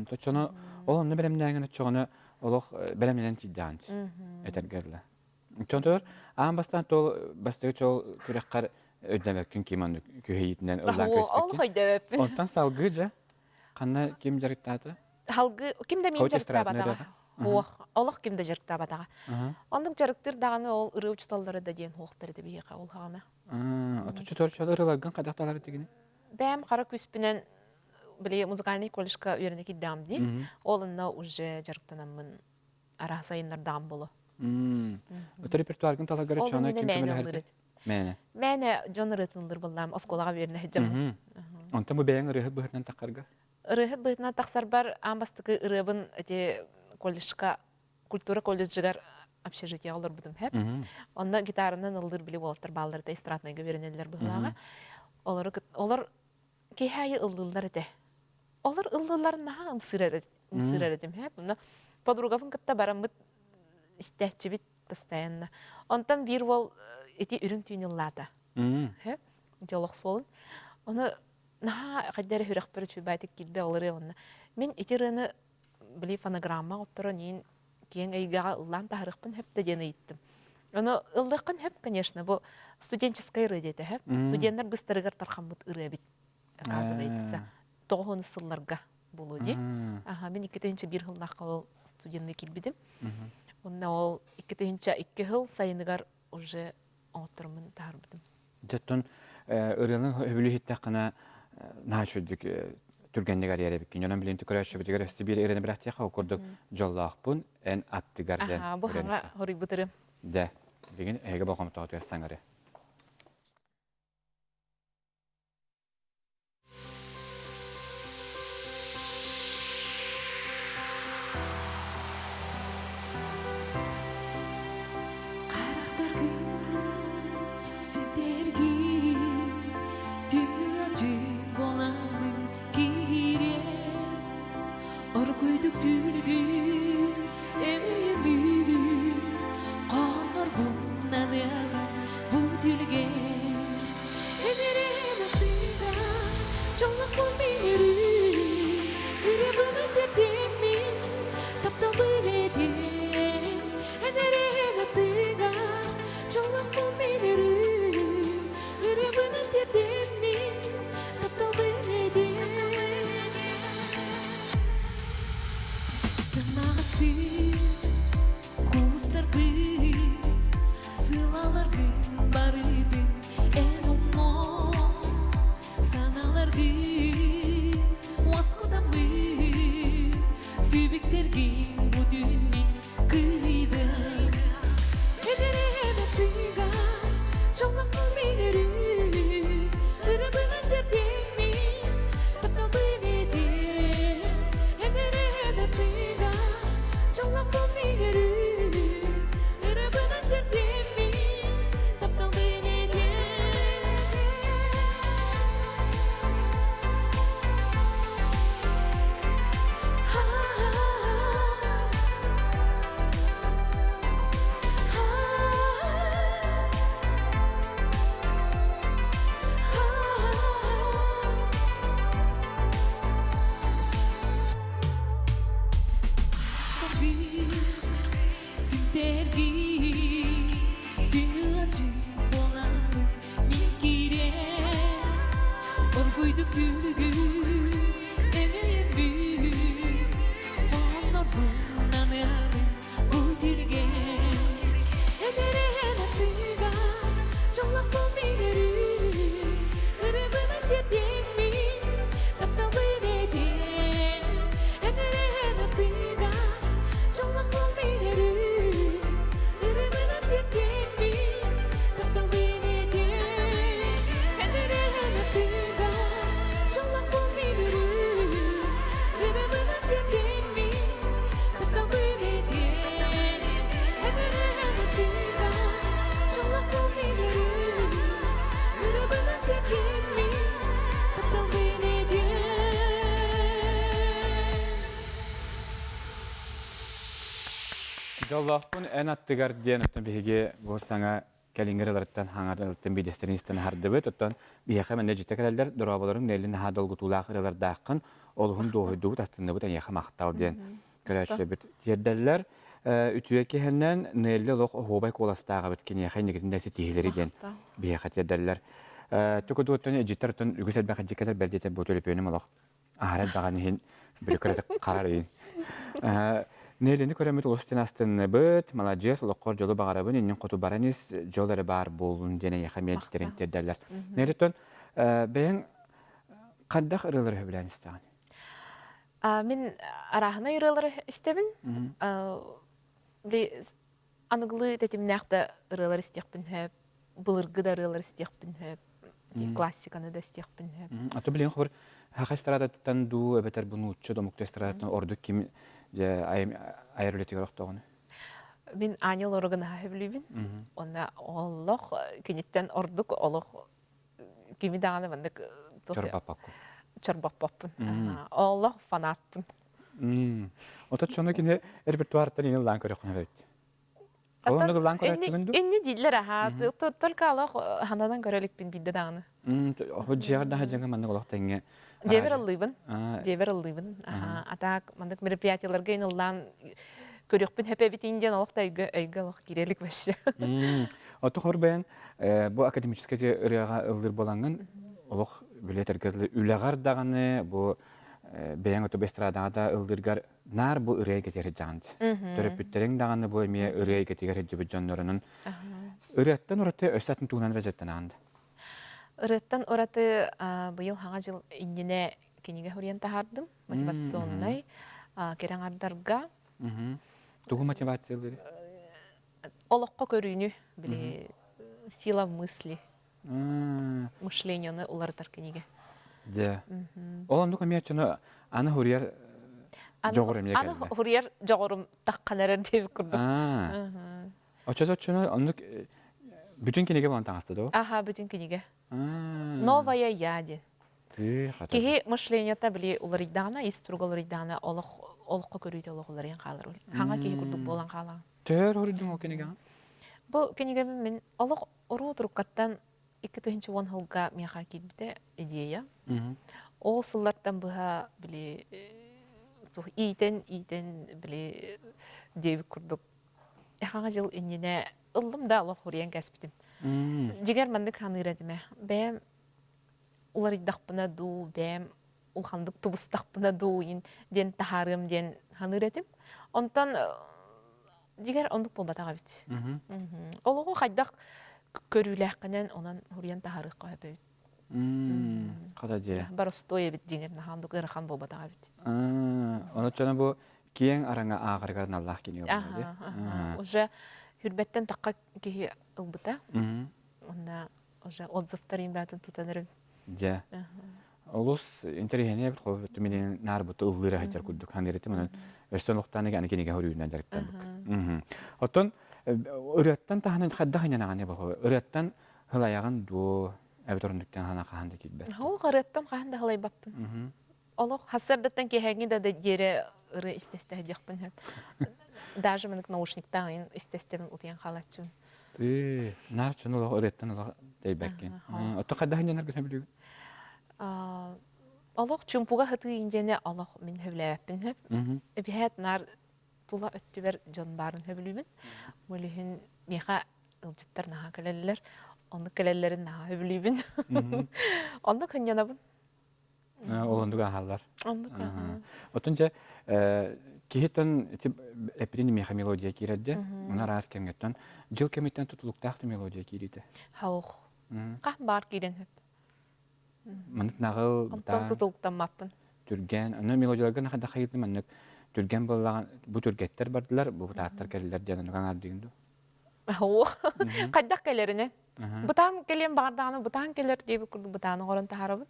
Точно ол онно бэлэмнээҥин оччоҕуна олох бэлэмнэнэн тиийдэҕин этэргэр Чонтор аан бастаан тол бастакы чол күрэххэр өйдөмөккүн ким оннук күһэйиитинэн ыллаан кэбиспиккин. Ол өйдөбөппүн. Онтон салгыы дьэ ханна ким дьарыктаата? Халгы ким да мин дьарыктаабатаҕа. Уох, олох ким да дьарыктаабатаҕа. Оннук дьарыктыыр даҕаны ол ырыа учууталлара да диэн хуохтар этэ биһиэхэ ол хаҕана. Отуччу төрчөлөр ырыаларгын хайдах тигини? Бэйэм хара күүспүнэн били музыкальный колледжка үөрэнэ киирдэҕим дии. Ол онно уже дьарыктанаммын араас айыннардаҕым боло. Өтө репертуаргын таларгар чоно ким көмөлөһөр? Мээнэ. Мээнэ дьон ырыатын ыллыр буллаам оскуолаҕа үөрэнэ сылдьаммын. Онтон бу бэйэҥ ырыаһыт быһыытынан таххарга? Ырыаһыт быһыытынан тахсарбар аан бастакы ырыабын ити колледжка культура колледжыгар общежитиеҕа олорбутум һэп. Онно гитаранан ыллыыр били уолаттар бааллар этэ эстраднайга үөрэнэллэр быһыылааҕа. Олору олор киэһэ аайы ыллыыллар этэ. Олор ыллыылларын наһаа ымсыырар ымсыырар этим һэп. Онно подругабын кытта бараммыт истээччибит постоянно. Онтон биир уол ити үрүҥ түүн ыллаата. Һэп. Ити олох суолун. Ону наһаа хайда эрэ сүрэхпэр үчүгэйдик киирдэ ол ырыа уонна мин ити ырыаны били фонограмма оттороон иин киэҥ эйгэҕэ ыллаан таһарыахпын сөп да диэн ыйыттым. Ону ыллыаххын сөп, конечно, бу студенческай ырыа диэтэ сөп. Студеннар быстарыгар тархаммыт ырыа эбит, оказывается. Тоҕуһуну сылларга буолуо дии. Аха, мин 2001 сыллаахха ол студенныы киирбитим. Уонна ол 2002 сыл сайыныгар уже оҥотторуммун таһаарбытым. Дьэ, ырыаны өбүлүү иһиттэххинэ наһаа үчүгдүк түргэнник арыйар эбиккин. Онон билин көрөөччүбүтүгэр өссө биир ырыаны бэлэхтиэххэ ол курдук дьоллоохпун эн аттыгар диэн Аха, бу хаҥа хоруйбут ырыам. Дэ, билигин эһиги болҕомтоҕутугар саҥары. Харахтаргын ситэргин Түҥ буоламмын киирэн Оргуйдук түлүгүн өйүмүн Хоннорбун наныаҕа бу түлүгэр Энэрэн аттыга дьоллохпун мин өрүү Үрүбүн тэрдиммин тапталбын этиэм Энэрэн аттыга дьоллохпун мин өрүү. Дьолломмун мин өрүү, ырабынан тиэрдиэммин, тапталбын этиэм, эн эрэ аттыга. Дьолломмун мин өрүү, ырабынан тиэрдиэммин, тапталбын этиэм. Оргуйдук түлүгү өҥөйөн бү Оннорбун аныамын бу түлүгэ Эдэрэн аттыга дьоллоппун мин өрүү Ырыбынан тиэрдиэммин тапталбын этиэм Эдэрэн аттыга дьоллоппун мин өрүү Ырыбынан тиэрдиэммин тапталбын этиэм Эдэрэн аттыга дьоллоппун мин өрүү Ырыбынан тиэрдиэммин тапталбын этиэм Эдэрэн аттыга дьоллоппун мин өрүү Ырыбынан тиэрдиэммин тапталбын этиэм Дьоллоохпун эн аттыгар диэн оттон биһиги бу саҥа кэлиҥҥи ырыаларыттан хаҥарыттан биирдэстэрин истэн аһардыбыт. Оттон биһиэхэ манна дьиттэ кэлэллэр дорооболоруҥ Нелли наһаа долгутуулаах ырыалардааххын, олуһун дуоһуйдубут, астынныбыт, эйиэхэ махтал диэн көрөөччүлэрбит тиэрдэллэр. Үтүө киһинэн Нелли олох оһуобай куоластаах эбит киниэхэ инникитин да ситиһиилэри диэн биһиэхэ тиэрдэллэр. Түкудуоттан эдьиттэр оттон үгүс элбэх эдьиккэлэр бэл диэтэр бу төлөпүөнүм олох аһара элбэҕин иһин бүрүкүрэтик харар иһин. Нелини көрөммүт олус диэн астынныбыт, маладьыас, олоххор дьолу баҕарабын, иннин хоту баран ис, дьол эрэ баар буоллун диэн эйиэхэ миэнчитэрин тиэрдэллэр. Нелитон, бэйэҥ хайдах ырыалары сөбүлээн истэҕин? Мин арааһынай ырыалары истэбин. Били аныгылыы тэтимнээх да ырыалар истиэхпин сөп, былыргы да ырыалар истиэхпин сөп, классиканы да истиэхпин сөп. А то билигин хор саха эстрадаттан дуу эбэтэр бу нуучча домукту эстрадаттан ордук ким дьэ айар үлэтигэр охтоҕуну? Мин Аня Лорогын аһа сөбүлүүбүн. Уонна олох киниттэн ордук олох кими даҕаны маннык Чорбоппокку. Чорбоппоппун. Олох фанатпын. Отот чоно кини репертуартан ини ыллаан көрөххүнэ эбит. Ол оннук ыллаан көрөөччүгүн дуу? Инни дииллэр аха. Только олох хананан көрө иликпин биирдэ даҕаны. Дьиэҕэр даҕа дьаҥа маннык олох тэҥҥэ. Дьиэбэр ыллыыбын. Дьиэбэр ыллыыбын. А так маннык мероприятиеларга ин ыллаан көрүөхпүн хөп эбитин диэн олох да өйгө өйгө олох киирэлик вообще. Оту хор бэйэн бу академическай ырыаҕа ыллыыр буолаҥҥын олох билетэргэ үлэҕэр даҕаны бу бэйэҥ оту эстрадаҕа да ыллыыргар наар бу ырыа эйгэтигэр сылдьаҕын. Төрөппүттэриҥ даҕаны бу эмиэ ырыа эйгэтигэр сылдьыбыт дьоннорунун ырыаттан ураты өссө атын тугунан эрэ дьарыктанаҕын да? Ырыаттан ураты быйыл хаҥа дьыл иннинэ кинигэ суруйан таһаардым мотивационнай кэрэ аҥардарга. Тугу мотивациялыыр? Олоххо көрүүнү, били сила мысли. Мышленияны уларытар кинигэ. Дьэ. Ол оннук эмиэ чоно аны хуруйар дьоҕур эмиэ кэллэ. Аны хуруйар дьоҕурум таххан эрэр диэбит курдук. Оччото чоно оннук бүтүн кинигэ буолан таҥаста дуо? Аха, бүтүн кинигэ. Новая я диэн. Киһи мышленията били уларыйдаҕына, ис туруга уларыйдаҕына олох олоххо көрүүтэ олох уларыйан хаалар. Хаҥа киһи курдук буолан хаалаҕын. Төһөр хоруйдуҥ ол кинигэҕин? Бу кинигэбин мин олох уруу туруккаттан 2010 сылга миэхэ киирбитэ идея. Ол сыллартан быһа били иитэн иитэн били диэбит курдук хаҥа дьыл иннинэ ыллым да олох уруйан кэспитим. Дьигэр маннык ханыыр этим бэйэм уларыйдахпына дуу, бэйэм улаханнык тубустахпына дуу диэн таһаарыам диэн ханыыр этим. Онтон дьигэр оннук буолбатах эбит. Олоҕу хайдах көрүүлээххинэн онон хуруйан таһаарыахха сөп эбит. Хата дьэ. Боростуой эбит дьиҥэр наһаа ыарахан буолбатах эбит. Ону чоно бу киэҥ араҥа ааҕарыгар аналлаах кинигэ буолла Уже хүрбэттэн тахха киһи ылбыта. Онна уже отзывтар имбатын тутан эрим. Дьэ. Олус интэриэһинэй эбит холобур түмэнин наар буту ыллыыра сылдьар курдук саныыр этим онон өссө олохтоон аны кинигэ хоруйунан дьарыктаммыт. Оттон ырыаттан таһынан хайдах инэн бу ырыаттан хылайаҕын дуо эбэтэр оннуктан хана хаһан да киирбэт. Ол ырыаттан хаһан да хылайбаппын. Олох хассардаттан киэһээҥҥи да диэри ырыа истэстэ диэхпин сөп. Даже манык наушниктаах истэстэбин утуйан хаалааччыбын. Тыы, наар чун олох ырыаттан олох тэйбэккин. Отто хайдах инньэнэр гына билүүгүн? Олох чумпуга хатыы индиэни олох мин сөбүлээбэппин сөп. Эбиһээт наар тула өттүбэр дьон баарын сөбүлүүбүн. Ол иһин миэхэ ыалдьыттар наһаа кэлэллэр. Оннук кэлэллэрин наһаа сөбүлүүбүн. Оннук ынньанабын. Ол оннук ааһаллар. Оннук. Оттон дьэ киһиттэн ити эппитин миэхэ мелодия киирэрдэ. Уна араас кэмҥэттэн дьыл кэмиттэн тутулуктаах да мелодия киириитэ. Хаух. Хах баар киирэн хөп. Маннык наҕыл Онтон тутулуктаммаппын. Түргэн. Аны мелодияларга нахада хайыты маннык түргэн буоллаҕын бу түргэттэр бардылар, бу бытааттар кэллилэр диэн оннук аҥаардыгын дуу? Оо. Хайдах кэлэринэн. Бытаан кэлиэн баҕардаҕына бытаан кэлэр диэбит курдук бытаан оҥорон таһаарабын.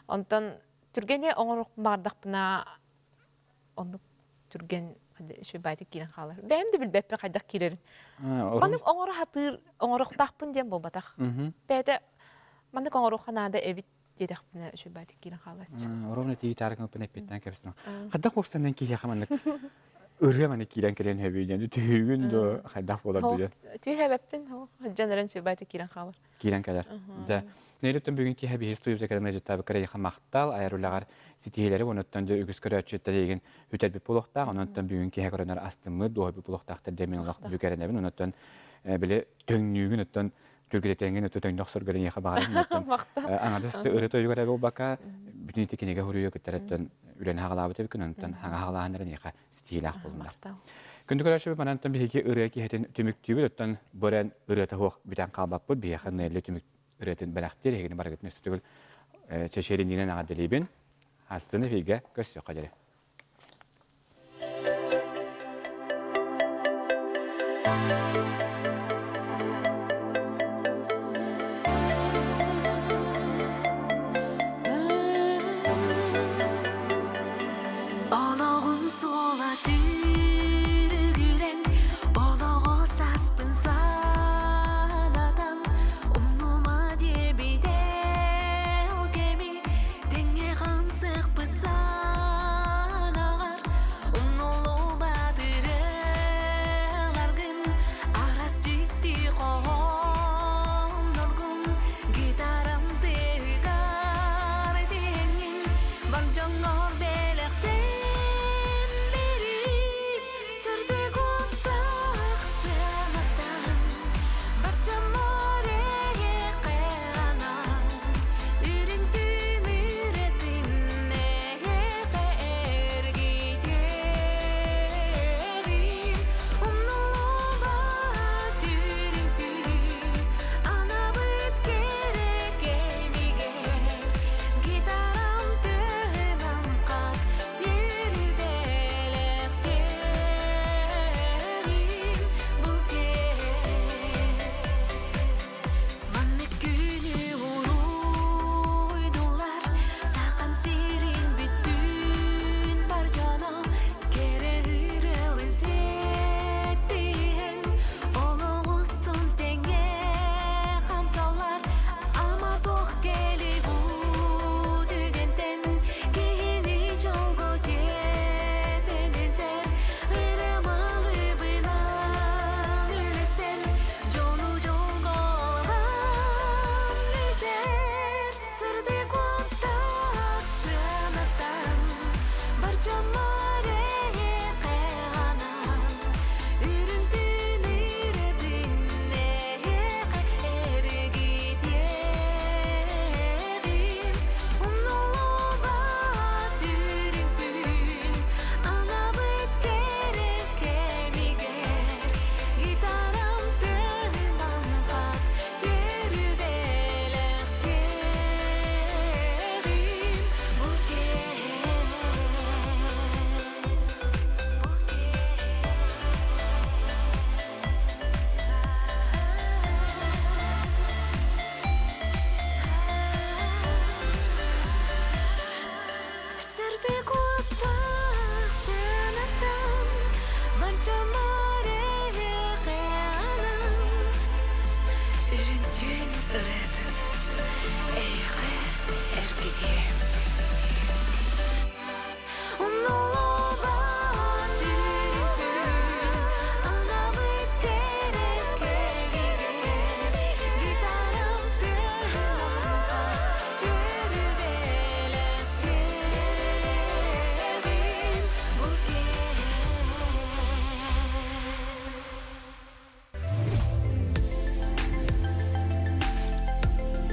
Онтон түргэни оҥоруох баҕардахпына оннук түргэн үчүгэй киирэн хаалар. Бэйэм да билбэппин хайдах киирэрин. Маннык оҥоро сатыыр оҥоруохтаахпын диэн буолбатах. Бэйэтэ маннык оҥоруохха наада эбит диэтэхпинэ үчүгэй киирэн хаалааччы. Ровно тиий таарыгын эппиттэн кэпсин. Хайдах уопсанан киһиэхэ маннык ырыа маны киирэн кэлэн хөбүй диэн түһүүгүн до хайдах буолар диэн. Түһэбэппин, дьон эрэн сүбэти киирэн хаалар. Киирэн кэлэр. Дьэ, нейрөттөн бүгүн киһи биһис туйубса кэлэн ыжыттаабыккар эйиэхэ махтал, айар үлэҕэр ситиһиилэри онуттан дьэ үгүс көрөөччүттэр эйигин үтэрбит буолуохтаах, ононтон бүгүн киһи көрөнөр астыммыт, дуоһуйбут буолуохтаахтар диэн мин олох бүк эрэнэбин. Онуттан били төҥнүүгүн оттон түргэтитэҥҥин өттө төҥнө охсоргор эйиэхэ баҕарабын. Оттон аҥардас ырыа тойугар эрэ буолбакка, бүтүн ити кинигэ суруйуу кыттарыттан үлэни хаҕалаабыт эбиккин, онтон хаҥа хаҕалааһыннар эйиэхэ ситиһиилээх буоллуннар. Күндү көрөөччүбүт манантан биһиги ырыа киһитин түмүктүүбүт, оттон бу эрэн ырыата суох бүтэн хаалбаппыт, биһиэхэ Нелли түмүк ырыатын бэлэхтиир, эһигини барыгытын өссө төгүл чэчиэринньинэн эҕэрдэлиибин. Астын эфиргэ көрсүөххэ диэри.